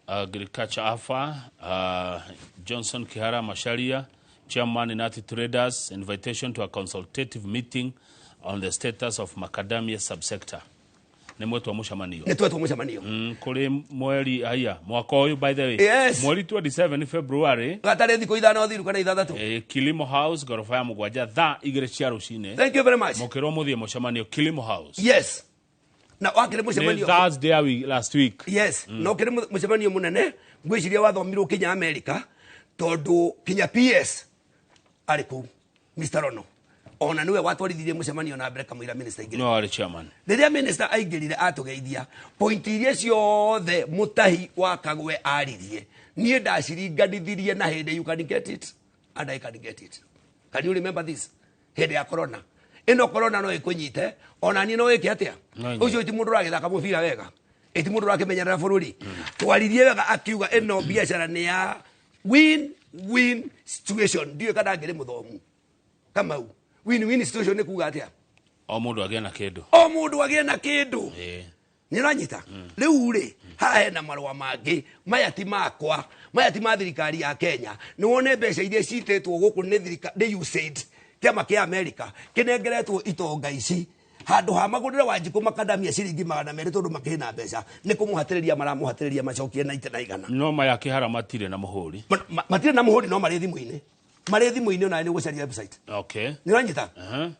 Agriculture AFA, Johnson Kihara Masharia, Chairman Nati Traders, invitation to a consultative meeting on the status of macadamia subsector. Nĩ mwetwo mũcemanio. Nĩ twetwo mũcemanio. Kũrĩ mweri haya mwaka ũyũ, by the way. Yes. Mweri 27 February. Gatarĩ thikũ 5 thiru kana 6. Kilimo House gorofa ya 7 thaa 2 cia rũcinĩ. Thank you very much. Mũkĩrwo mũthiĩ mũcemanio Kilimo House. Yes, na wakĩrĩ Nĩ mũcemanio Thursday ya week, last week. Yes, na ũkĩrĩ mũcemanio mũnene ngwĩciria wathomirwo kinya America tondũ kinya PS arĩ kũu Mr. Rono ona nĩwe watwarithirie mũcemanio na mbere kamũira minister aingĩrire. No arĩ chairman. Rĩrĩa minister aingĩrire atũgeithia point iria ciothe mũtahi wa Kagwe aririe niĩ ndaciringanithirie na hĩndĩ you can get it and I can get it. Can you remember this? Hĩndĩ ya corona ĩno, corona no ĩkũnyite ona niĩ no ĩke atĩa. No ĩnyite. Ũcio ti mũndũ ũragĩthaka mũbira wega, ĩti mũndũ ũrakĩmenyerera bũrũri. Twaririe wega akiuga ĩno biacara nĩ ya win win situation. Ndiũĩ kana ngĩrĩ mũthomu Kamau. Win win situation nĩ kuga atĩa? O mũndũ agĩe na kĩndũ. O mũndũ agĩe na kĩndũ. Nĩ ũranyita rĩu rĩ, haha hena marũa mangĩ maya ti makwa, maya ti ma thirikari ya Kenya. Nĩ wone mbeca iria citĩtwo gũkũ nĩ nĩ USAID, kĩama kĩa America kĩnengeretwo itonga ici handũ ha magũrĩre Wanjikũ makadamia ciringi 200 tondũ makĩrĩ na mbeca nĩ kũmũhatĩrĩria maramũhatĩrĩria macokie na ite na igana. No maya Kĩhara matirĩ na mũhũri. Matirĩ na mũhũri no marĩ thimũ-inĩ, marĩ thimũ-inĩ ona nĩ ũgũcaria website. Okay. Nĩ ũranyita? Uh-huh.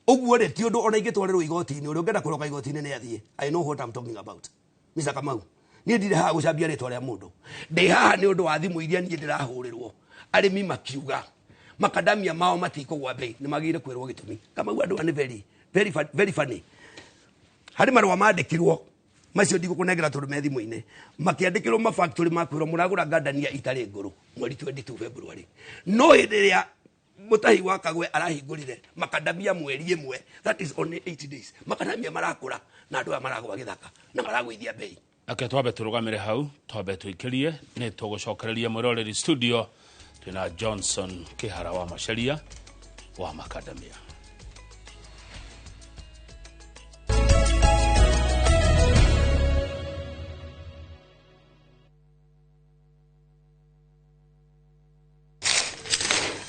Ũguo rĩ ti ũndũ ona ingĩtwarĩrwo igoti-inĩ, ũrĩa ũngĩenda kũroka igoti-inĩ nĩ athiĩ. I know what I'm talking about. Mr. Kamau, niĩ ndirĩ haha gũcambia rĩtwa rĩa mũndũ, ndĩ haha nĩ ũndũ wa thimũ iria niĩ ndĩrahũrĩrwo arĩmi makiuga makadamia mao matikũgwa bei, nĩ magĩrĩire kwĩrwo gĩtũmi. Kamau, andũ aya nĩ very, very, very funny. Harĩ marũa mandĩkirwo macio ndigũkũnengera tondũ me thimũ-inĩ, makĩandĩkĩrwo mafactory makwĩrwo mũragũra ngandania itarĩ ngũrũ mweri 22 February, no hĩndĩ ĩrĩa mũtahi wa Kagwe arahingũrire makadamia mweri 1, that is only 8 days, makadamia marakũra na andũ aya maragũa gĩthaka na maragũithia bei. Ake twambe tũrũgamĩre hau, twambe tũikĩrie nĩ tũgũcokereria mwĩroreri studio twĩna Johnson Kĩhara wa Macharia wa Macadamia.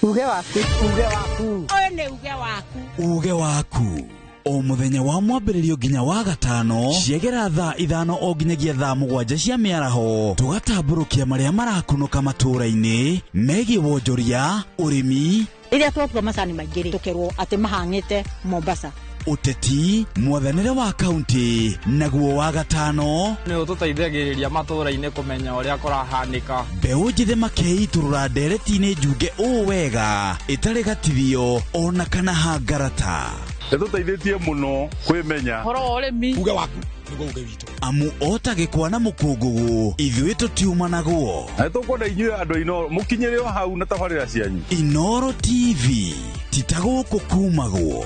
Uge waku. Uge waku. Ũyũ nĩ uge waku. Uge waku o mũthenya wa mwambĩrĩrio nginya wa gatano ciegera thaa 5 o nginyagia thaa 7 cia mĩaraho tũgatambũrũkia marĩa marakunũka matũũra-inĩ megiĩ wonjoria, ũrĩmi, Rĩrĩa twatua macani maingĩ rĩ, tũkerwo atĩ mahang'ĩte Mombasa, ũteti, mwathanĩre wa kaunti, naguo wa gatano nĩ ũtũteithagĩrĩria matũũra-inĩ kũmenya ũrĩa kũrahanĩka. Mbeũ njĩthĩ makeitũrũra ndereti-inĩ njunge ũũ wega ĩtarĩ gatithio ona kana hangarata. Ĩtũteithĩtie mũno kwĩmenya. Ũhoro wa ũrĩmi. Uge waku nĩguo uge witũ. Amu ota gĩkwa na mũkũngũgũ ithuĩ tũtiumanagwo. Na nĩtũkwenda inyuĩ andũ a Inooro mũkinyĩre o hau na tabarĩra cianyu. Inooro TV ti ta gũkũ kumagwo.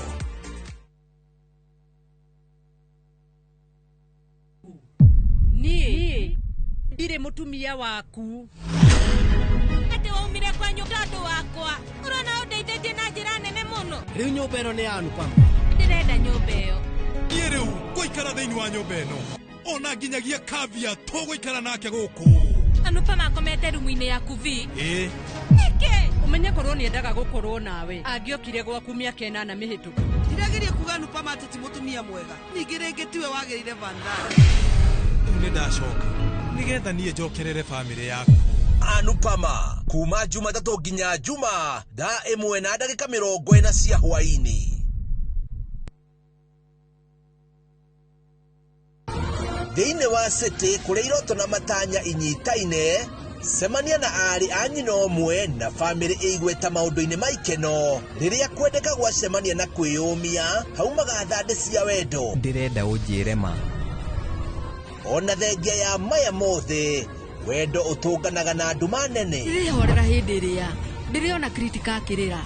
Niĩ ndirĩ mũtumia waku. Atĩ waumire kwanyu tondũ wakwa. Ũrona ũndeithĩtie na njĩra nene mũno. Rĩu nyũmba ĩno nĩ ya Anupama. Ndĩrenda nyũmba ĩyo. Niĩ rĩu ngũikara thĩinĩ wa nyũmba ĩno. Ona nginyagia Kavya tũgũikara nake gũkũ. Anupama akomete rumu-inĩ yaku vi. Ĩĩ. Nĩkĩ? Ũmenye korwo nĩendaga gũkorwo nawe. Angĩokire gwaku mĩaka 8 mĩhĩtũku. Ndirageria kuga Anupama atĩ ti mũtumia mwega. Ningĩ rĩngĩ tiwe wagĩrĩire Vandana. Rĩu nĩ ndacoka nĩgetha niĩ njokerere bamĩrĩ yaku. Anupama kuma Jumatatũ nginya Juma thaa 1:40 cia hwaĩ-inĩ. Thĩinĩ wa city kũrĩa iroto na matanya inyitaine, cemania na aarĩ a nyina ũmwe na bamĩrĩ ĩigweta maũndũ-inĩ ma ikeno. Rĩrĩa kwendeka gwacemania na kwĩyũmia, haumaga thandĩ cia wendo. Ndĩrenda ũnjĩre ma. Ona thengia ya maya mothe, wendo ũtũnganaga na nduma nene. Ndĩrĩhorera hĩndĩ ĩrĩa ndĩrĩona Kritika akĩrĩra.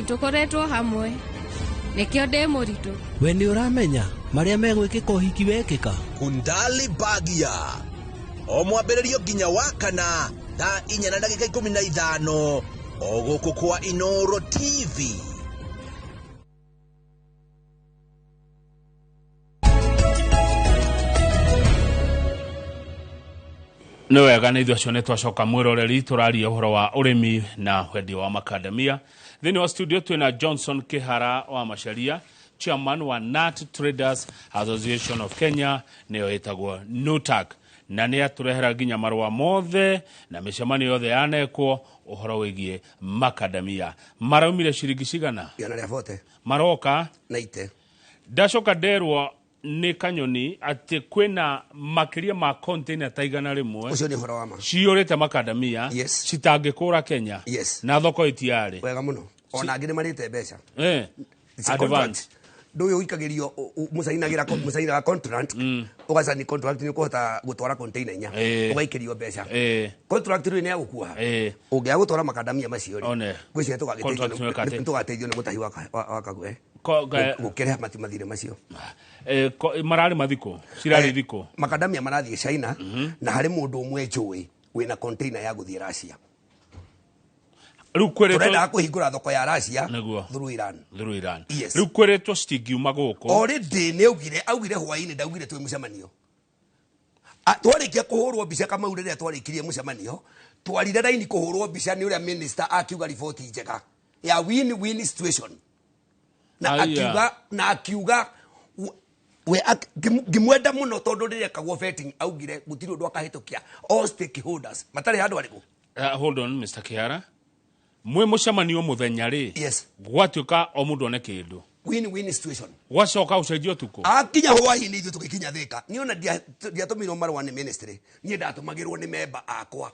Tũkoretwo hamwe nĩkĩo ndĩ mũritũ. We nĩ ũramenya marĩa megwĩkĩka ũhiki wekĩka. Kundali Bagia o mwambĩrĩrio nginya wa kana thaa 4:15 o gũkũ kwa Inoro TV. Nĩ wega nĩ ithuĩ acio nĩ twacoka mwĩroreri tũraria ũhoro wa ũrĩmi na wendia wa makadamia. Thĩinĩ wa studio twĩna Johnson Kihara wa Macharia, chairman wa Nut Traders Association of Kenya, nĩyo ĩtagwo NUTAK, na nĩ atũrehera nginya marũa mothe na mĩcemanio yothe yanekwo ũhoro wĩgiĩ makadamia. Maraumire ciringi cigana? 140. Maroka 90. Ndacoka nderwo nĩ Kanyoni atĩ kwĩna makĩria ma container ta 100 Ũcio nĩ ũhoro wa ma. ciyũrĩte makadamia citangĩkũra Kenya. Yes. Na thoko itiarĩ. Wega mũno. Ona angĩ nĩ marĩte mbeca. It's a Advance. contract. Ndũ ũyũ ũikagĩrio mũcainaga contract, ũgacaini contract nĩ ũkũhota gũtwara container inya, ũgaikĩrio mbeca. Contract rĩu nĩ ya gũkuoha. Ũngĩaga gũtwara makadamia macio rĩ, ngwĩciria Contract nĩ ĩka atĩa? tũgateithio nĩ mũtahi wa Kagwe gũkĩrĩha mathirĩ macio. Mararĩ mathikũ cirarĩ thikũ. Makadamia marathiĩ China na harĩ mũndũ ũmwe njũĩ wĩna container ya gũthiĩ Russia. Rĩu kwĩrĩtwo Tũrendaga kũhingũra thoko ya Russia Nĩguo. through Iran. Through Iran. Yes. Rĩu kwĩrĩtwo citingiuma gũkũ. Already nĩ augire hwaĩ-inĩ, ndaugire twĩ mũcemanio. Twarĩkia kũhũrwo mbica Kamau rĩrĩa twarĩkirie mũcemanio, twarire raini kũhũrwo mbica nĩ ũrĩa minister akiuga riboti njega ya win-win situation. Na akiuga we ngĩmwenda mũno tondũ rĩrĩa ekagwo vetting augire gũtirĩ ũndũ akahĩtũkia all stakeholders matarĩ handũ arĩkũ. Hold on Mr. Kihara. Mwĩ mũcemanio mũthenya rĩ, Yes. gwatuĩka o mũndũ one kĩndũ. Win-win situation. Gwacoka ũcenjio ũtukũ. Akinya hwaĩ-inĩ ithuĩ tũgĩkinya Thĩka. Niĩ ona ndiatũmĩirwo marũa nĩ ministry, niĩ ndatũmagĩrwo nĩ memba akwa.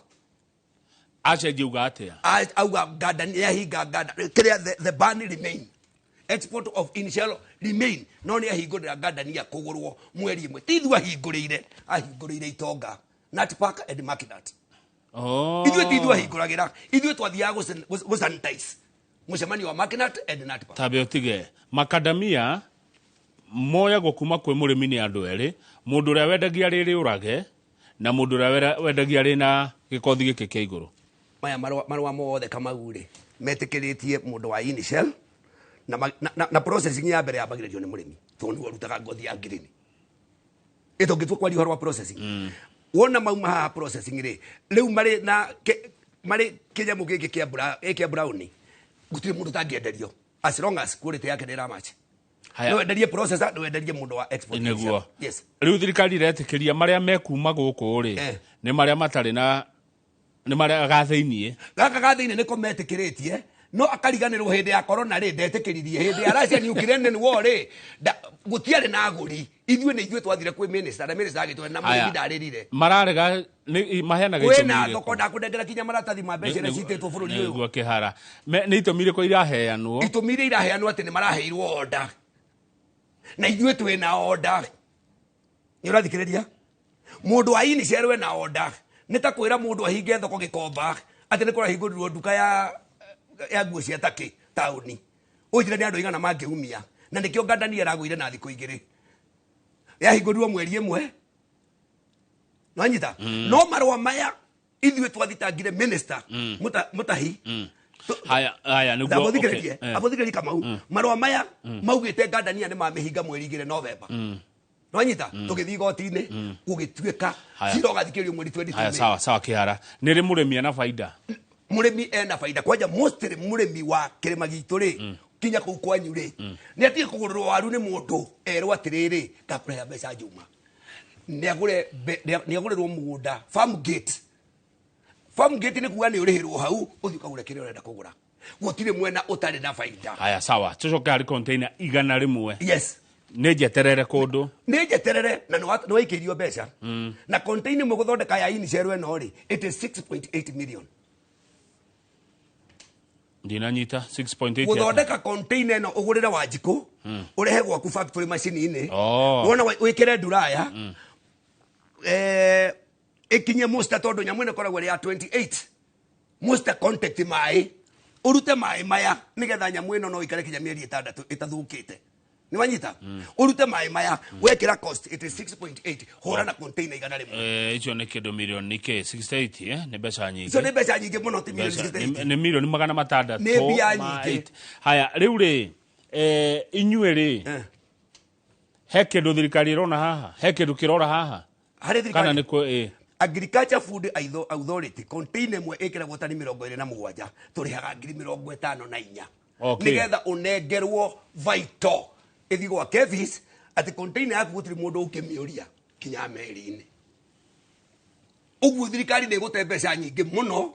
Acenjia uga atĩa? Auga nganda nĩahinga nganda kĩrĩa the ban remain. Export of initial remain. No nĩahingũrĩra ngandania kũgũrwo mweri ĩmwe. Ti ithuĩ ahingũrĩire, ahingũrĩire itonga. Nut Park and Market. Ithuĩ ti ithuĩ ahingũragĩra. Ithuĩ twathiaga gũ sanitize mũcemanio wa Market and Nut Park. Tambe ũtige makadamia moyagwo kuma kwĩ mũrĩmi nĩ andũ erĩ, mũndũ ũrĩa wendagia rĩrĩ ũrage na mũndũ ũrĩa wendagia rĩna gĩkothi gĩkĩ kĩa igũrũ. Maya marũa mothe Kamau rĩ metĩkĩrĩtie mũndũ wa initial na processing ya mbere yambagĩrĩrio nĩ mũrĩmi tondũ nĩwe ũrutaga ngothi ya green. Ĩtũngĩtua kwaria ũhoro wa processing. Wona mauma haha processing rĩ, rĩu marĩ na marĩ kĩnyamũ gĩkĩ kĩa brown gũtirĩ mũndũ ũtangĩenderio as long as quality yake nĩ ĩramatch. No wenderie processor, no wenderie mũndũ wa export. Nĩguo. Yes. Rĩu thirikari iretĩkĩria marĩa mekuma gũkũ rĩ nĩ marĩa matarĩ na nĩ marĩa ga thĩiniĩ. Gaka ga thĩiniĩ nĩko metĩkĩrĩtie, no akariganĩrwo hĩndĩ ya corona rĩ ndetĩkĩririe, hĩndĩ ya Russia Ukraine war rĩ gũtiarĩ na agũri. Ithuĩ nĩ ithuĩ twathire kwĩ minister na minister agĩtwĩra na mũrĩmi ndarĩrire. Mararega maheanaga itũmi Kwĩna irĩkũ? thoko ndakũnengera kinya maratathi ma mbeca iria citĩtwo bũrũri ũyũ. Nĩguo Kihara. Nĩ itũmi irĩkũ iraheanwo? Itũmi iria iraheanwo atĩ nĩ maraheirwo order. Na ithuĩ twĩna order. Nĩ ũrathikĩrĩria? Mũndũ wa initial wena order. Nĩ ta kwĩra mũndũ ahinge thoko Gĩkomba atĩ nĩ kũrahingũrirwo nduka ya nguo cia takĩ taũni. Ũnjĩre nĩ andũ aigana mangĩumia. Na nĩkĩo ngandania ĩragũire na thikũ igĩrĩ. Yahingũrirwo mweri ĩmwe. Nwanyita? No marũa maya Ithuĩ twathitangire minister Mutahi. Haya haya nĩguo. Ndamũthikĩrĩrie, amũthikĩrĩrie Kamau. Marũa maya maugĩte ngandania nĩ mamĩhinga mweri 2 November. Nwanyita tũgĩthiĩ igoti-inĩ, gũgĩtuĩka cira ũgathikĩrĩrio mweri 22 Haya May. Sawa sawa Kĩhara, nĩ rĩ mũrĩmi ena baida? Mũrĩmi ena baida kwanja mostly mũrĩmi wa kĩrĩma gitũ rĩ, kinya kũu kwanyu rĩ, nĩ atige kũgũrĩrwo waru nĩ mũndũ erwo atĩrĩrĩ, ngakũrĩha mbeca njuma. Nĩ agũrĩrwo mũgũnda farm gate. Farm gate nĩ kuga nĩ ũrĩhĩrwo hau ũthiĩ ũkagũre kĩrĩa ũrenda kũgũra. Gũtirĩ mwena ũtarĩ na baida. Haya sawa, tũcoke harĩ container 100. Yes. Nĩ njeterere kũndũ. Nĩ njeterere na nĩ waikĩirio mbeca. Na container ĩmwe gũthondeka ya initial ĩno rĩ, it is 6.8 million. Ndinanyita 6.8. Gũthondeka container ĩno ũgũrĩre Wanjikũ, ũrehe gwaku factory macini-inĩ. Oh. Wona wĩkĩre nduraya, ĩkinye moisture tondũ nyamũ ĩno ĩkoragwo ĩrĩ ya 28 moisture contact maĩ, ũrute maĩ maya nĩgetha nyamũ ĩno no ĩikare kinya mĩeri 6 ĩtathũkĩte. Nĩ wanyita? Ũrute maĩ maya, wekĩra cost it is 6.8, hũra na container 100. Icio nĩ kĩndũ milioni kĩ 68, nĩ mbeca nyingĩ. Icio nĩ mbeca nyingĩ mũno, ti milioni 68. Nĩ milioni 600. Nĩ mbia nyingĩ. Haya rĩu rĩ, inyuĩ rĩ, he kĩndũ thirikari ĩrona haha? He kĩndũ kĩrora haha? Harĩ thirikari? Kana nĩ kũ Agriculture Food Authority container ĩmwe ĩkĩragwo tani 27, tũrĩhaga ngiri 54. Okay. Nĩgetha ũnengerwo vital ĩthiĩ gwa Kevis atĩ container yaku gũtirĩ mũndũ ũngĩmĩũria kinya meri-inĩ. Ũguo thirikari nĩ ĩgũte mbeca nyingĩ mũno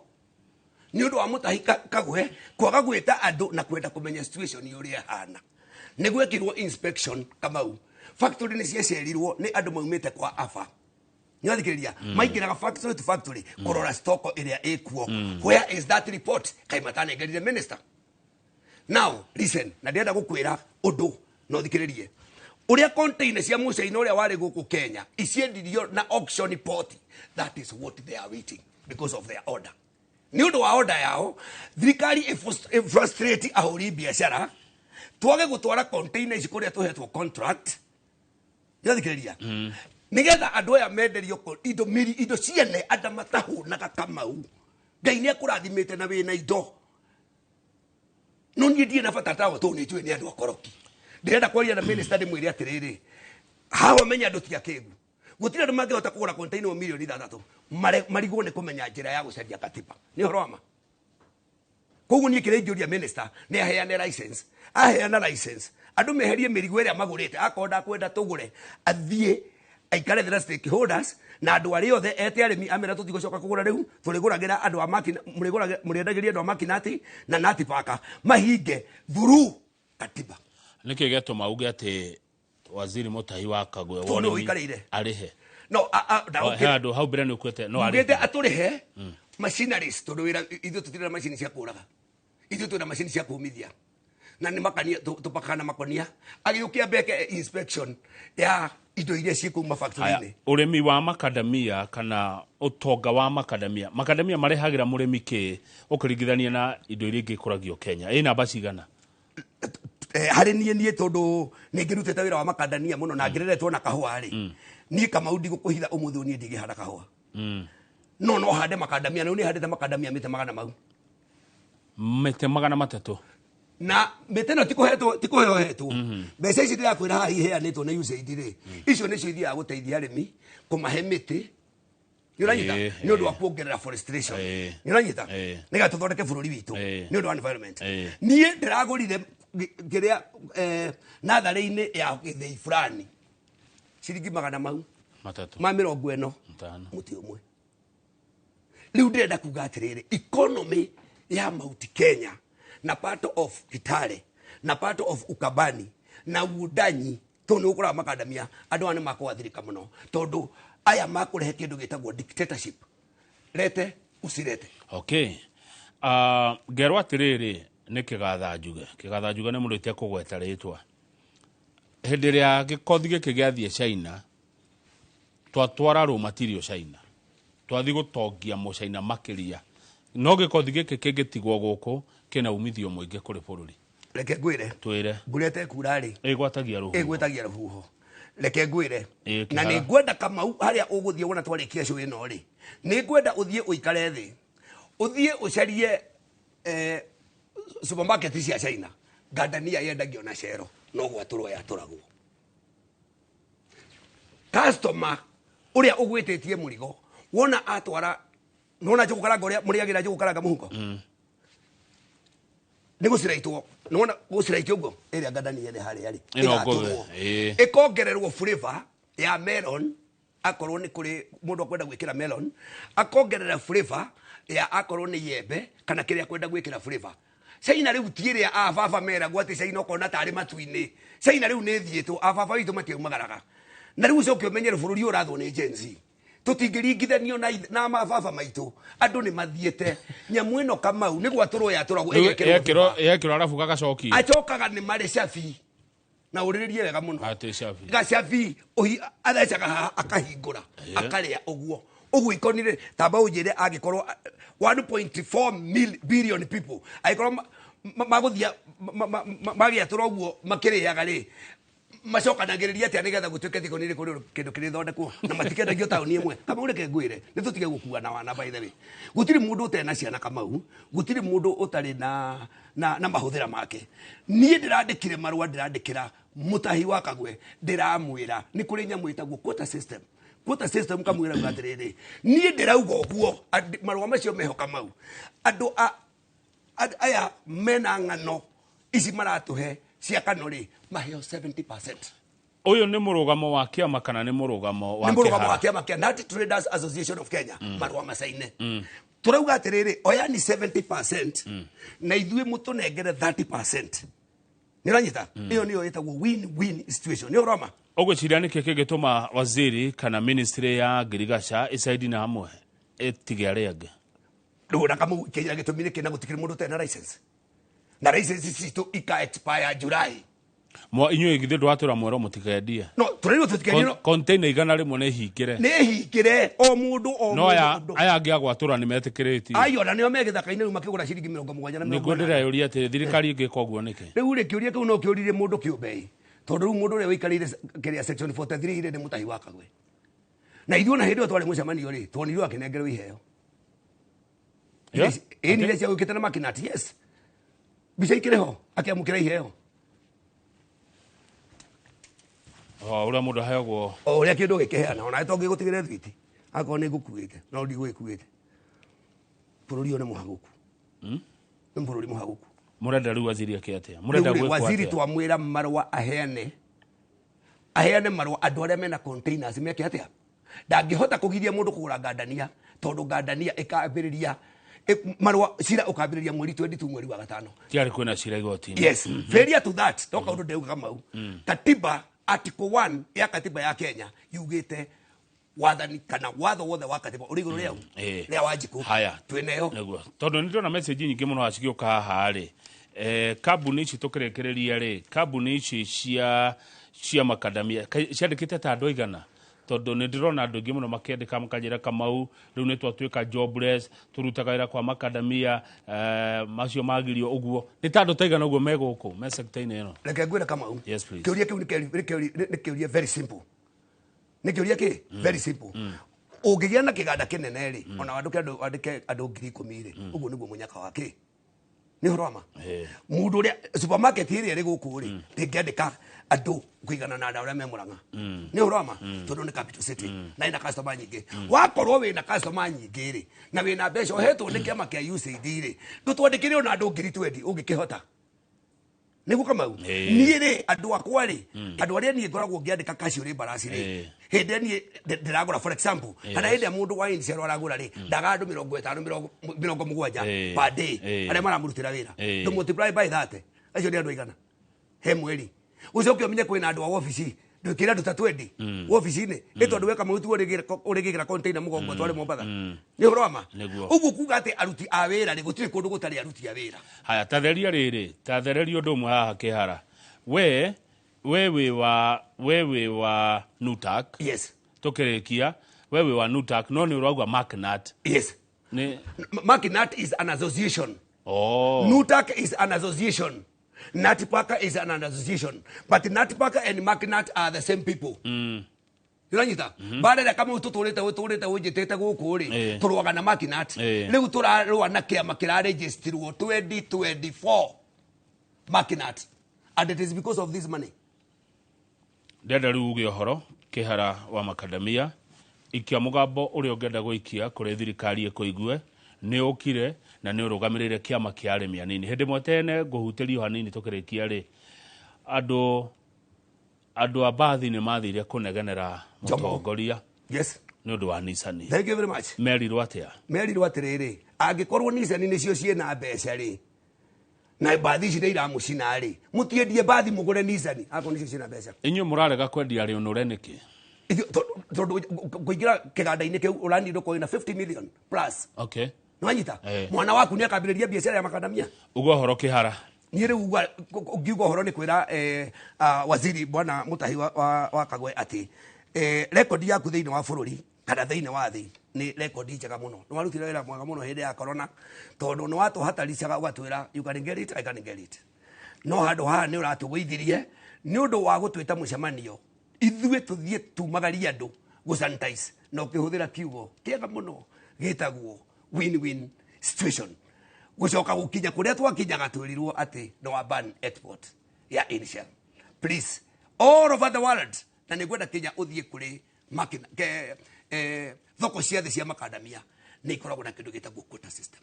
nĩ ũndũ wa Mutahi Kagwe kwaga gwĩta andũ na kwenda kũmenya situation ũrĩa ĩhana. Nĩ gwekirwo inspection Kamau. Factory nĩ ciacerirwo nĩ andũ maumĩte kwa AFA. Nĩwathikĩrĩria? Maingĩraga factory to factory kũrora stock ĩrĩa ĩkuo. Where is that report? Kaĩ matanengerire minister? Now listen, na ndĩrenda gũkwĩra ũndũ no thikĩrĩrie. Ũrĩa container cia mũcaina ũrĩa warĩ gũkũ Kenya iciendirio na auction port, that is what they are waiting because of their order. Nĩ ũndũ wa order yao, thirikari ĩfrustrate ahũri biacara twage gũtwara container ici kũrĩa tũhetwo contract. Nĩwathikĩrĩria? Nĩgetha andũ aya menderio indo miri, indo ciene andũ matahũnaga Kamau. Ngai nĩ akũrathimĩte na wĩna indo. No niĩ ndirĩ na bata tawa tondũ nĩ njũĩ nĩ andũ akoroki. Ndĩrenda kwaria na minister ndĩmwĩre atĩrĩrĩ, haha menya andũ ti akĩgu. Gũtirĩ andũ mangĩhota kũgũra container wa milioni 6 marigwo nĩ kũmenya njĩra ya gũcaria katiba. Nĩ ũhoro wa ma. Koguo niĩ kĩrĩa ingĩũria minister nĩ aheane license. Aheana license, andũ meherie mĩrigo ĩrĩa magũrĩte, akorwo ndakwenda tũgũre, athiĩ aikare thĩ na stakeholders na andũ arĩa othe ete arĩmi amera tũtigũcoka kũgũra rĩu, tũrĩgũragĩra andũ a Makina, mũrĩendagĩria andũ a Makinati na Nati Parker mahinge through katiba. Nĩkĩ gĩatũma uge atĩ waziri Mutahi wa Kagwe Tondũ wa ũrĩmi ũikarĩire. arĩhe? No, He handũ hau mbere nĩ ũkuĩte, no arĩhe. Ugĩte atũrĩhe machineries tondũ wĩra ithuĩ tũtirĩ na macini cia kũraga. Ithuĩ twĩna macini cia kũmithia. Na nĩ makania, tũpakaga na makonia. Agĩũkia ambeke inspection ya indo iria ciĩ kuma factory-inĩ. Haya, ũrĩmi wa makadamia kana ũtonga wa makadamia. Makadamia marehagĩra mũrĩmi kĩ ũkĩringithania na indo iria ingĩ ikũragio Kenya? Ĩ namba cigana? Harĩ niĩ tondũ nĩ ngĩrutĩte wĩra wa makadamia mũno na ngĩreretwo na kahũa rĩ. Niĩ Kamau ndigũkũhitha ũmũthĩ ũyũ niĩ ndingĩhanda kahũa. No hande makadamia, na rĩu nĩ handĩte makadamia mĩtĩ 100 mau. Mĩtĩ 300. Na mĩtĩ ĩno ti kũheo hetwo. Mbeca ici ndĩrakwĩra haha iheanĩtwo nĩ USAID rĩ, icio nĩcio ithiaga gũteithia arĩmi kũmahe mĩtĩ. Nĩ ũranyita? Nĩ ũndũ wa kuongerera forestation. Nĩ ũranyita? Nĩgetha tũthondeke bũrũri witũ. Nĩ ũndũ wa environment. Niĩ ndĩragũrire kĩrĩa, natharĩ-inĩ ya gĩthĩi fulani ciringi 100 mau. 3. Ma 40. 5. Mũtĩ ũmwe. Rĩu ndĩrenda kuga atĩrĩrĩ, economy ya Mount Kenya na part of Kitale na part of Ukambani na Wundanyi tondũ nĩ gũkũraga makadamia, andũ aya nĩ makũathirĩka mũno tondũ aya makũrehe kĩndũ gĩtagwo dictatorship. Lete usirete. Okay. Ngerwo atĩrĩrĩ, nĩ Kĩgatha Njuge. Kĩgatha Njuge nĩ mũndũ itekũgweta rĩtwa. Hĩndĩ ĩrĩa gĩkothi gĩkĩ gĩathiĩ China, twatwara raw material China. Twathiĩ gũtongia mũcaina makĩria. No gĩkothi gĩkĩ kĩngĩtigwo gũkũ kĩna umithio mũingĩ kũrĩ bũrũri. Reke ngwĩre. Twĩre. Mbura ĩtekura rĩ, Ĩgwatagia rũhuho. Ĩgwatagia rũhuho. Reke ngwĩre. Ĩĩ, Na Kĩhara. nĩ ngwenda Kamau harĩa ũgũthiĩ wona twarĩkia show ĩno rĩ, nĩ ngwenda ũthiĩ ũikare thĩ, ũthiĩ ũcarie supermarket cia China, ngandania yendagio na cero no gwatũrwo yatũragwo. Customer ũrĩa ũgwĩtĩtie mũrigo wona atwara, nona njũgũ karanga ũrĩa mũrĩagĩra njũgũ karanga mũhuko, nĩ gũciraitwo, nĩwona gũciraitio ũguo ĩrĩa ngandania nĩ harĩa rĩ Ĩno ngũbe, ĩgatũrwo. ĩĩ. Ĩkongererwo flavor ya melon, akorwo nĩ kũrĩ mũndũ akwenda gwĩkĩra melon, akongerera flavor ya akorwo nĩ yembe kana kĩrĩa akwenda gwĩkĩra flavor. China rĩu ti ĩrĩa a baba meragwo atĩ China ũkona tarĩ matu-inĩ. China rĩu nĩ ĩthiĩtwo, a baba witũ matiaumagaraga. Na rĩu ũcoke ũmenye bũrũri ũyũ ũrathwo nĩ Gen Z. Tũtingĩringithanio na mababa maitũ, andũ nĩ mathiĩte. Nyamũ ĩno Kamau nĩ gwatũrwo yatũragwo Rĩu ĩgekĩrwo yekĩrwo yekĩrwo arabu gagacokia. Acokaga nĩ marĩ cabi, na ũrĩrĩrie wega mũno. Atĩ cabi. Gacabi athecaga haha akahingũra, akarĩa ũguo ũguo ikonire. Tamba ũnjĩre, angĩkorwo 1.4 billion people angĩkorwo magũthia magĩatũra ũguo makĩrĩaga rĩ, macokanagĩrĩria atĩa nĩgetha gũtuĩke atĩ ikoni kũrĩ kĩndũ kĩrĩthondekwo na matikendagio taũni ĩmwe? Kamau, reke ngwĩre, nĩ tũtige gũkuana wana. By the way, gũtirĩ mũndũ ũtarĩ na ciana Kamau, gũtirĩ mũndũ ũtarĩ na mahũthĩra make. Niĩ ndĩrandĩkire marũa, ndĩrandĩkĩra mũtahi wa Kagwe, ndĩramwĩra nĩ kũrĩ nyamũ ĩtagwo quota system. Quota system kamwĩra uga atĩrĩrĩ, niĩ ndĩrauga ũguo, marũa macio meho Kamau. Andũ aya mena ng'ano ici maratũhe cia kano rĩ, maheo 70%. Ũyũ nĩ mũrũgamo wa kĩama kana nĩ mũrũgamo wa Nĩ mũrũgamo wa Kĩhara? kĩama kĩa Nut Traders Association of Kenya. Marũa macaine, tũrauga atĩrĩrĩ, oyani 70% na ithuĩ mũtũnengere 30%. Nĩ ũranyita? Ĩyo nĩyo ĩtagwo win win situation, nĩ ũroma. Ũgwĩciria nĩkĩ kĩngĩtũma waziri kana ministry ya ngirigaca ĩcaidi na hamwe ĩtige arĩa angĩ? Rĩu na Kamau, kĩnya gĩtũmi nĩ kĩna gũtikĩrĩ mũndũ ũtarĩ na license, na license citũ ika expire July. Mwa inyuĩ githĩ ndwatũra mwerwo mũtikendie? No tũrĩrwo tũtikendie. Container 100 nĩ hingĩre. Nĩ hingĩre, o mũndũ o No aya mũndũ. aya angĩ agwatũra nĩ metĩkĩrĩtio. Ayo, na nĩo me gĩthaka-inĩ rĩu makĩgũra ciringi 70 na Nĩguo 80. ndĩreyũria atĩ thirikari ĩngĩka ũguo nĩkĩ? Rĩu rĩ, kĩũria kĩu no kĩũririe mũndũ kĩũmbe, tondũ rĩu mũndũ ũrĩa ũikarĩire kĩrĩa section 43 rĩ, nĩ mũtahi wa Kagwe, na ithuĩ ona hĩndĩ ĩyo twarĩ mũcemanio rĩ, tuonirwo akĩnengerwo iheo. Ĩni iria ciagũkĩte na makinati, yes, mbica ikĩrĩ ho akĩamũkĩra iheo. O ũrĩa mũndũ aheagwo. O ũrĩa kĩndũ gĩkĩheana, ona to ngĩgũtigĩre thwiti akorwo nĩ ngũkuĩte, no ndigũgĩkuĩte. Bũrũri ũyũ nĩ mũhagũku, nĩ bũrũri mũhagũku. Mũrenda rĩu waziri eke atĩa? Mũrenda Rĩu rĩ, gwĩkwo waziri atĩa? Twamwĩra marũa aheane, aheane marũa andũ arĩa mena containers meke atĩa. Ndangĩhota kũgiria mũndũ kũgũra ngandania, tondũ ngandania ĩkambĩrĩria marũa cira ũkambĩrĩria mweri 22 mweri wa gatano. Tiarĩ kwĩna cira igoti-inĩ. Yes, failure to that to kaũndũ ndĩrauga Kamau, katiba, article 1 ya katiba ya Kenya yugĩte wathani kana watho wothe wa katiba ũrĩ igũrũ rĩau rĩa Wanjikũ. Haya. Twĩneo. Nĩguo, tondũ nĩ ndĩrona message nyingĩ mũno cigĩũka haha rĩ, kambuni ici tũkĩrĩkĩrĩria rĩ, kambuni ici cia makadamia ciandĩkĩte ta andũ aigana? Tondũ nĩ ndĩrona andũ aingĩ mũno makĩandĩka makanjĩra, Kamau, rĩu nĩ twatuĩka jobless, tũrutaga wĩra kwa makadamia, macio magirio ũguo. Nĩ ta andũ ta aigana ũguo me gũkũ me sector-inĩ ĩno? Reke ngwĩre Kamau. Yes, please. Kĩũria kĩu nĩ kĩũria very simple, nĩ kĩũria kĩ very simple. Ũngĩgĩa na kĩganda kĩnene rĩ, ona wandĩke andũ, wandĩke andũ 10,000 rĩ, ũguo nĩguo mũnyaka wa kĩ nĩ ũhoro wa ma. Mũndũ ũrĩa supermarket ĩrĩa ĩrĩ gũkũ rĩ, ndĩngĩandĩka andũ kũigana na andũ arĩa me Mũrang'a, nĩ ũhoro wa ma, tondũ nĩ capital city na ĩna customer nyingĩ. Wakorwo wĩna customer nyingĩ rĩ, na wĩna mbeca ũhetwo nĩ kĩama kĩa USAID rĩ, ndũtwandĩkĩre ona andũ 20,000 ũngĩkĩhota. Nĩguo Kamau, niĩ rĩ, andũ akwa rĩ, andũ arĩa niĩ ngoragwo ngĩandĩka cashew laborers rĩ, hĩndĩ ĩrĩa niĩ ndĩragũra, for example, kana hĩndĩ ĩrĩa mũndũ wa Incero aragũra rĩ, ndaga andũ 50, 70 per day arĩa maramũrutĩra wĩra. Ndũ multiply by 30, acio nĩ andũ aigana he mweri? Ũcoke ũmenye kwĩna andũ a wabici, ndwĩkĩre andũ ta 20 wabici-inĩ, ĩ tondũ weka mau tiguo ũrĩgĩra container mũgongo tware Mombatha. Nĩ ũhoro wa ma. Nĩguo. Ũguo kuga atĩ aruti a wĩra rĩ, gũtirĩ kũndũ gũtarĩ aruti a wĩra. Haya, tatheria rĩrĩ, tathereria ũndũ ũmwe haha Kĩhara. We wĩ wa Nutac? Yes. Tũkĩrĩkia, we wĩ wa Nutac, no nĩ ũrauga Macnat. Yes. Nĩ Macnat is an association. Oh. Nutac is an association. Natpaka is an association, but Natpaka and Macnat are the same people. Uranyita mbara ĩrĩa Kamau tũtũrĩte ũtũrĩte ũnjĩtĩte gũkũ rĩ, tũrũaga na Macnat. Rĩu tũrarũa na kĩama kĩraregistirwo 2024, Macnat, and it is because of this money. Ndenda rĩu uge ũhoro kĩhara wa makadamia, ikia mũgambo ũrĩa ũngĩenda gũikia kũrĩ thirikari ĩkũigue. Nĩ ũkire na nĩ ũrũgamĩrĩire kĩama kĩa arĩmi anini. Hĩndĩ ĩmwe tene ngũhutĩrio hanini tũkĩrĩkia rĩ, andũ a mbathi nĩ mathire kũnegenera Jomo. mũtongoria nĩ ũndũ wa Nissan. Thank you very much. Merirwo atĩa? Merirwo atĩrĩrĩ, angĩkorwo Nissan nĩcio ciĩna mbeca rĩ, na mbathi ici nĩ iramũcina rĩ, mũtiendie mbathi mũgũre Nissan akorwo nĩcio ciĩna mbeca. Inyuĩ mũrarega kwendia rĩũnũre nĩkĩ? Tondũ kũingĩra kĩganda-inĩ kĩu ũranindwo ũkorwo na 50 million plus. Nĩwanyita? Mwana waku nĩ akambĩrĩria biacara ya makandamia. Uga ũhoro kĩhara. Niĩ rĩu ngiuga ũhoro nĩ kwĩra waziri bwana Mutahi wa Kagwe atĩ rekondi yaku thĩinĩ wa bũrũri kana thĩinĩ wa thĩ nĩ rekondi njega mũno. Nĩ warutire wĩra mwega mũno hĩndĩ ya corona, tondũ nĩ watũhataricaga ũgatwĩra, "You can get it, I can get it." No handũ haha nĩ ũratũgũithirie nĩ ũndũ wa gũtwĩta mũcemanio ithuĩ tũthiĩ tumagarie andũ gũsanitize, na ũkĩhũthĩra kiugo kĩega mũno gĩtagwo win-win situation. Gũcoka gũkinya kũrĩa twakinyaga, twĩrirwo atĩ no wa ban export ya initial. Please, all over the world, na nĩ ngwenda Kenya ũthiĩ kũrĩ makina, ke, thoko cia thĩ cia makandamia nĩ ikoragwo na kĩndũ gĩtagwo quota system.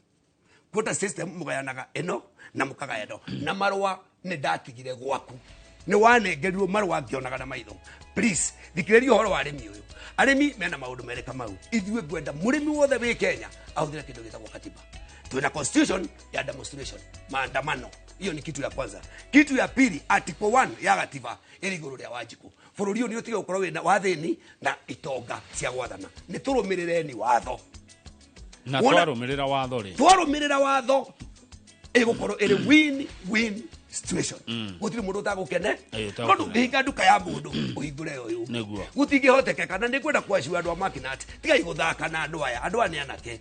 Quota system mũgayanaga ĩno na mũkagaya ĩno, na marũa nĩ ndatigire gwaku, nĩ wanengerirwo marũa ngĩonaga na maitho. Please, thikĩrĩria ũhoro wa arĩmi ũyũ. Arĩmi mena maũndũ merĩ, Kamau. Ithuĩ ngwenda mũrĩmi wothe wĩ Kenya ahũthĩre kĩndũ gĩtagwo katiba. Twĩna constitution ya demonstration, maandamano. Hiyo ni kitu ya kwanza. Kitu ya pili, article 1 ya gatiba ĩrĩ igũrũ rĩa Wanjikũ. Bũrũri ũyũ nĩ ũtige gũkorwo wĩna wathĩni na itonga cia gwathana. Nĩ tũrũmĩrĩreni watho. Na twarũmĩrĩra watho rĩ, Twarũmĩrĩra watho ĩgũkorwo ĩrĩ win win situation. Gũtirĩ mũndũ ũtagũkene. Ũtagũkene. No ndũngĩhinga nduka ya mũndũ ũhingũre ũyũ. Gũtingĩhotekeka. Na nĩ ngwenda kwaciwa andũ a Makinat, tigai gũthaka na andũ aya. Andũ aya nĩ anake.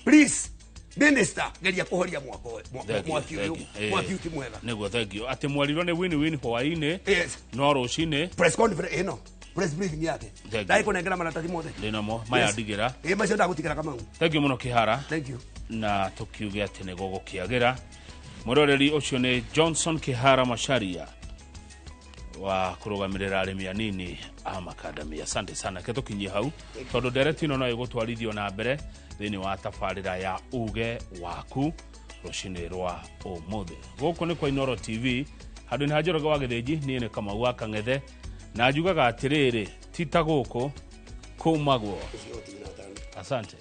Please, minister, geria kũhoria mwako Thank you, mwaki ũyũ. thank you. Mwaki ũyũ ti mwega. Nĩguo, thank you. Atĩ mwerirwo nĩ win win hwaĩ-inĩ, no rũcinĩ press conference ĩno, press briefing yake. Thank you. Ndagĩkũnengera maratathi mothe. Ndĩnamo maya. Ndigĩra. Ĩ, macio ndagũtigĩra, Kamau. Thank you mũno, kĩhara. Thank you. Na tũkiuge atĩ nĩ gũgũkĩagĩra. Mwĩroreri, ũcio nĩ Johnson Kĩhara Macharia wa kũrũgamĩrĩra arĩmi anini a makandamia. Asante sana. Ke tũkinyie hau, tondũ ndereti ĩno no ĩgũtwarithio na mbere thĩinĩ wa tabarĩra ya uge waku rũcinĩ rwa ũmũthĩ. Gũkũ nĩ kwa Inoro TV, handũ-inĩ ha Njoroge wa Gĩthĩnji. Niĩ nĩ Kamau wa Kang'ethe, na njugaga atĩrĩrĩ, ti ta gũkũ kũmagwo. Asante.